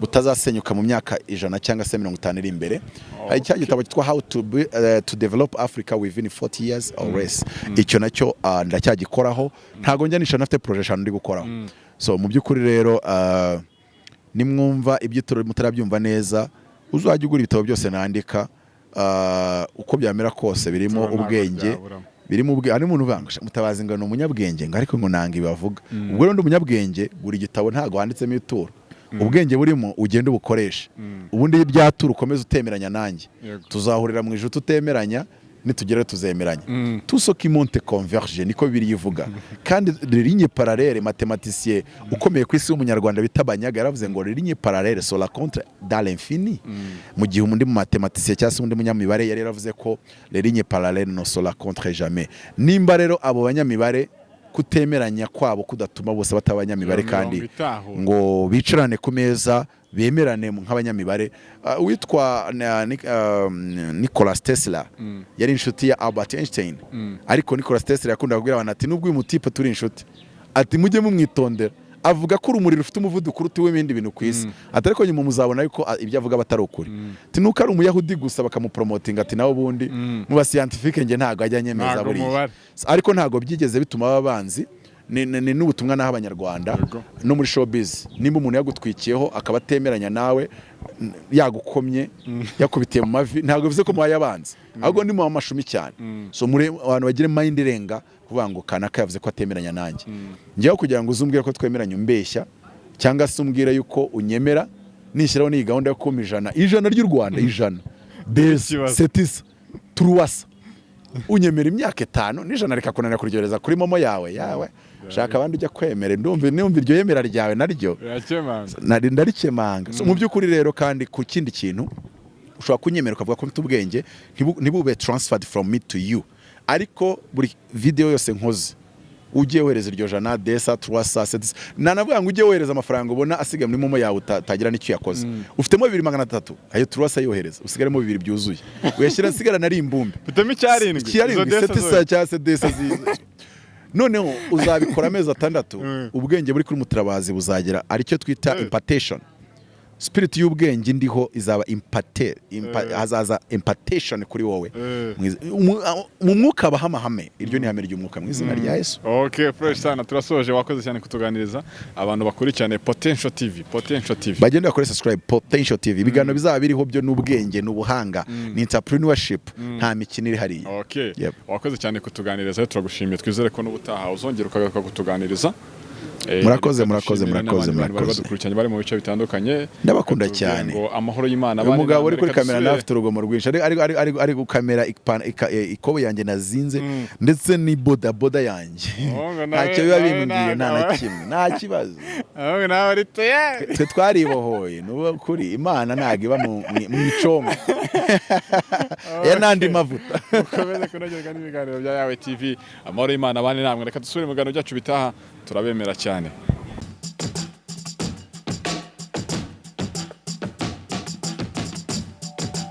butazasenyuka mu myaka 100 cyangwa se 50 iri imbere. Hari cya gitabo cyitwa How to Develop Africa Within 40 Years or Less. Icyo nacyo ndacyagikoraho. Ntago njya nisha nafite projet eshanu ndi gukoraho. So mu by'ukuri rero, nimwumva ibyo mutarabyumva neza, uzajya ugura ibitabo byose nandika, uko byamera kose birimo Ntabwo ubwenge. byaburamo. Birimo ubwe. Hari umuntu uvuga ngo: "Sha, Mutabazi ngo ni umunyabwenge," ngo ariko ngo nanga ibavuga. Ubwo rero ndi umunyabwenge. Buri gitabo ntago handitsemo ituro, ubwenge burimo ugende ubukoreshe. Ubundi rya turo ukomeze utemeranya nanjye, tuzahurira mu ijuru tutemeranya, nitugerayo tuzemeranya. Tout ce qui monte converge, niko Bibiliya ivuga. Kandi ligne parallèle, mathématicien ukomeye ku isi w'Umunyarwanda bita Banyaga yaravuze ngo: "Ligne parallèle se rencontre dans l'infini." Mu gihe undi mu mathématicien cyangwa se undi munyamibare yari yaravuze ko les lignes parallèles ne se rencontrent jamais. Nimba rero abo banyamibare kutemeranya kwabo kudatuma bose bataba abanyamibare, Iyo kandi mirongo itahura. ngo bicarane ku meza bemerane nk'abanyamibare. Uwitwa Nikolas Tesla yari inshuti ya Albert Einstein, ariko Nikolas Tesla yakundaga kubwira abantu ati: "Nubwo uyu mutipe turi inshuti," ati, "mujye mumwitondera, avuga ko urumuri rufite umuvuduko uruta uw'ibindi bintu ku isi," ati, "ariko nyuma muzabona yuko ibyo avuga aba atari ukuri," ati, "nuko ari Umuyahudi gusa bakamupromotinga," ati, "nawe ubundi mu bascientifique njye ntabwo ajya anyemeza Ntabwo buriya." umubare. Ariko ntabwo byigeze bituma baba abanzi. Ni n'ubutumwa naho Abanyarwanda no muri showbiz, nimba umuntu yagutwikiyeho akaba atemeranya nawe, yagukomye, yakubitiye mu mavi, ntabwo bivuze ko mubaye abanzi, ahubwo ni mu mashumi cyane. So muri abantu bagire mind irenga kuvuga ngo kanaka yavuze ko atemeranya nanjye. Njyewe kugira ngo uzumbwire ko twemeranya umbeshya, cyangwa se umbwire yuko unyemera, nishyiraho n'iyi gahunda yo kumpa 100, 100 ry'u Rwanda, 100 desi Ikibazo. setisa turuwasa, unyemera imyaka 5 n'ijana rikakunanira kuryohereza kuri MoMo yawe, shaka abandi ujya kwemera. Ndumva numva iryo yemera ryawe naryo Birakemanga. Ndarikemanga. So, mu by'ukuri rero, kandi ku kindi kintu, ushobora kunyemera ukavuga ko mfite ubwenge, ntibube transferred from me to you, ariko buri video yose nkoze ujye wohereza iryo jana, desa, turasa, setisa. Nanavuga ngo ujye wohereza amafaranga ubona asigaye muri MoMo yawe, utagira n'icyo uyakoze. Ufitemo 2300, ayo turasa yohereza, usigaremo 2 byuzuye, uyashyira nsigarana ari imbumbe. Mfitemo icyarindwi. Icyarindwi. Izo desa setisa zose. Cyangwa se desa noneho uzabikora amezi 6, ubwenge buri kuri Mutarabazi buzagera aricyo twita impartation. Spirit y'ubwenge ndiho izaba imparte hazaza impartation kuri wowe. Mu mwuka habaho amahame. Iryo ni ihame ry'umwuka, mu izina rya Yesu. Okay, fresh sana. Turasoje, wakoze cyane kutuganiriza. Abantu bakurikirane Potential TV, Potential TV. Bagende bakore subscribe Potential TV. Ibiganiro bizaba biriho byo n'ubwenge n'ubuhanga, ni entrepreneurship, nta mikino iri hariya. Okay. Yep. Wakoze cyane kutuganiriza, turagushimiye. Twizere ko n'ubutaha uzongera ukagaruka kutuganiriza. Murakoze, Reka murakoze, dushimire murakoze, n'abandi bantu bari murakoze. badukurikiranye bari mu bice bitandukanye. Ndabakunda Reka tubabwire cyane. ngo amahoro y'Imana Uyu abane mugabo uri namwe. kuri Reka kamera nawe dusubire. afite urugomo rwinshi, ari gukamera ikobo yanjye nazinze ndetse ni bodaboda yanjye. Oh, ngo nawe- Ntacyo biba nawe bimbwiye, nta na kimwe, nta kibazo. Ahubwo nawe uri tayari. Twe twaribohoye, ni ukuri Imana ntabwo iba mu icombo ya n'andi mavuta. Mukomeze kunogerwa n'ibiganiro bya Yawe TV. Amahoro y'Imana abane namwe. Reka dusubire mu biganiro byacu bitaha. Turabemera cyane.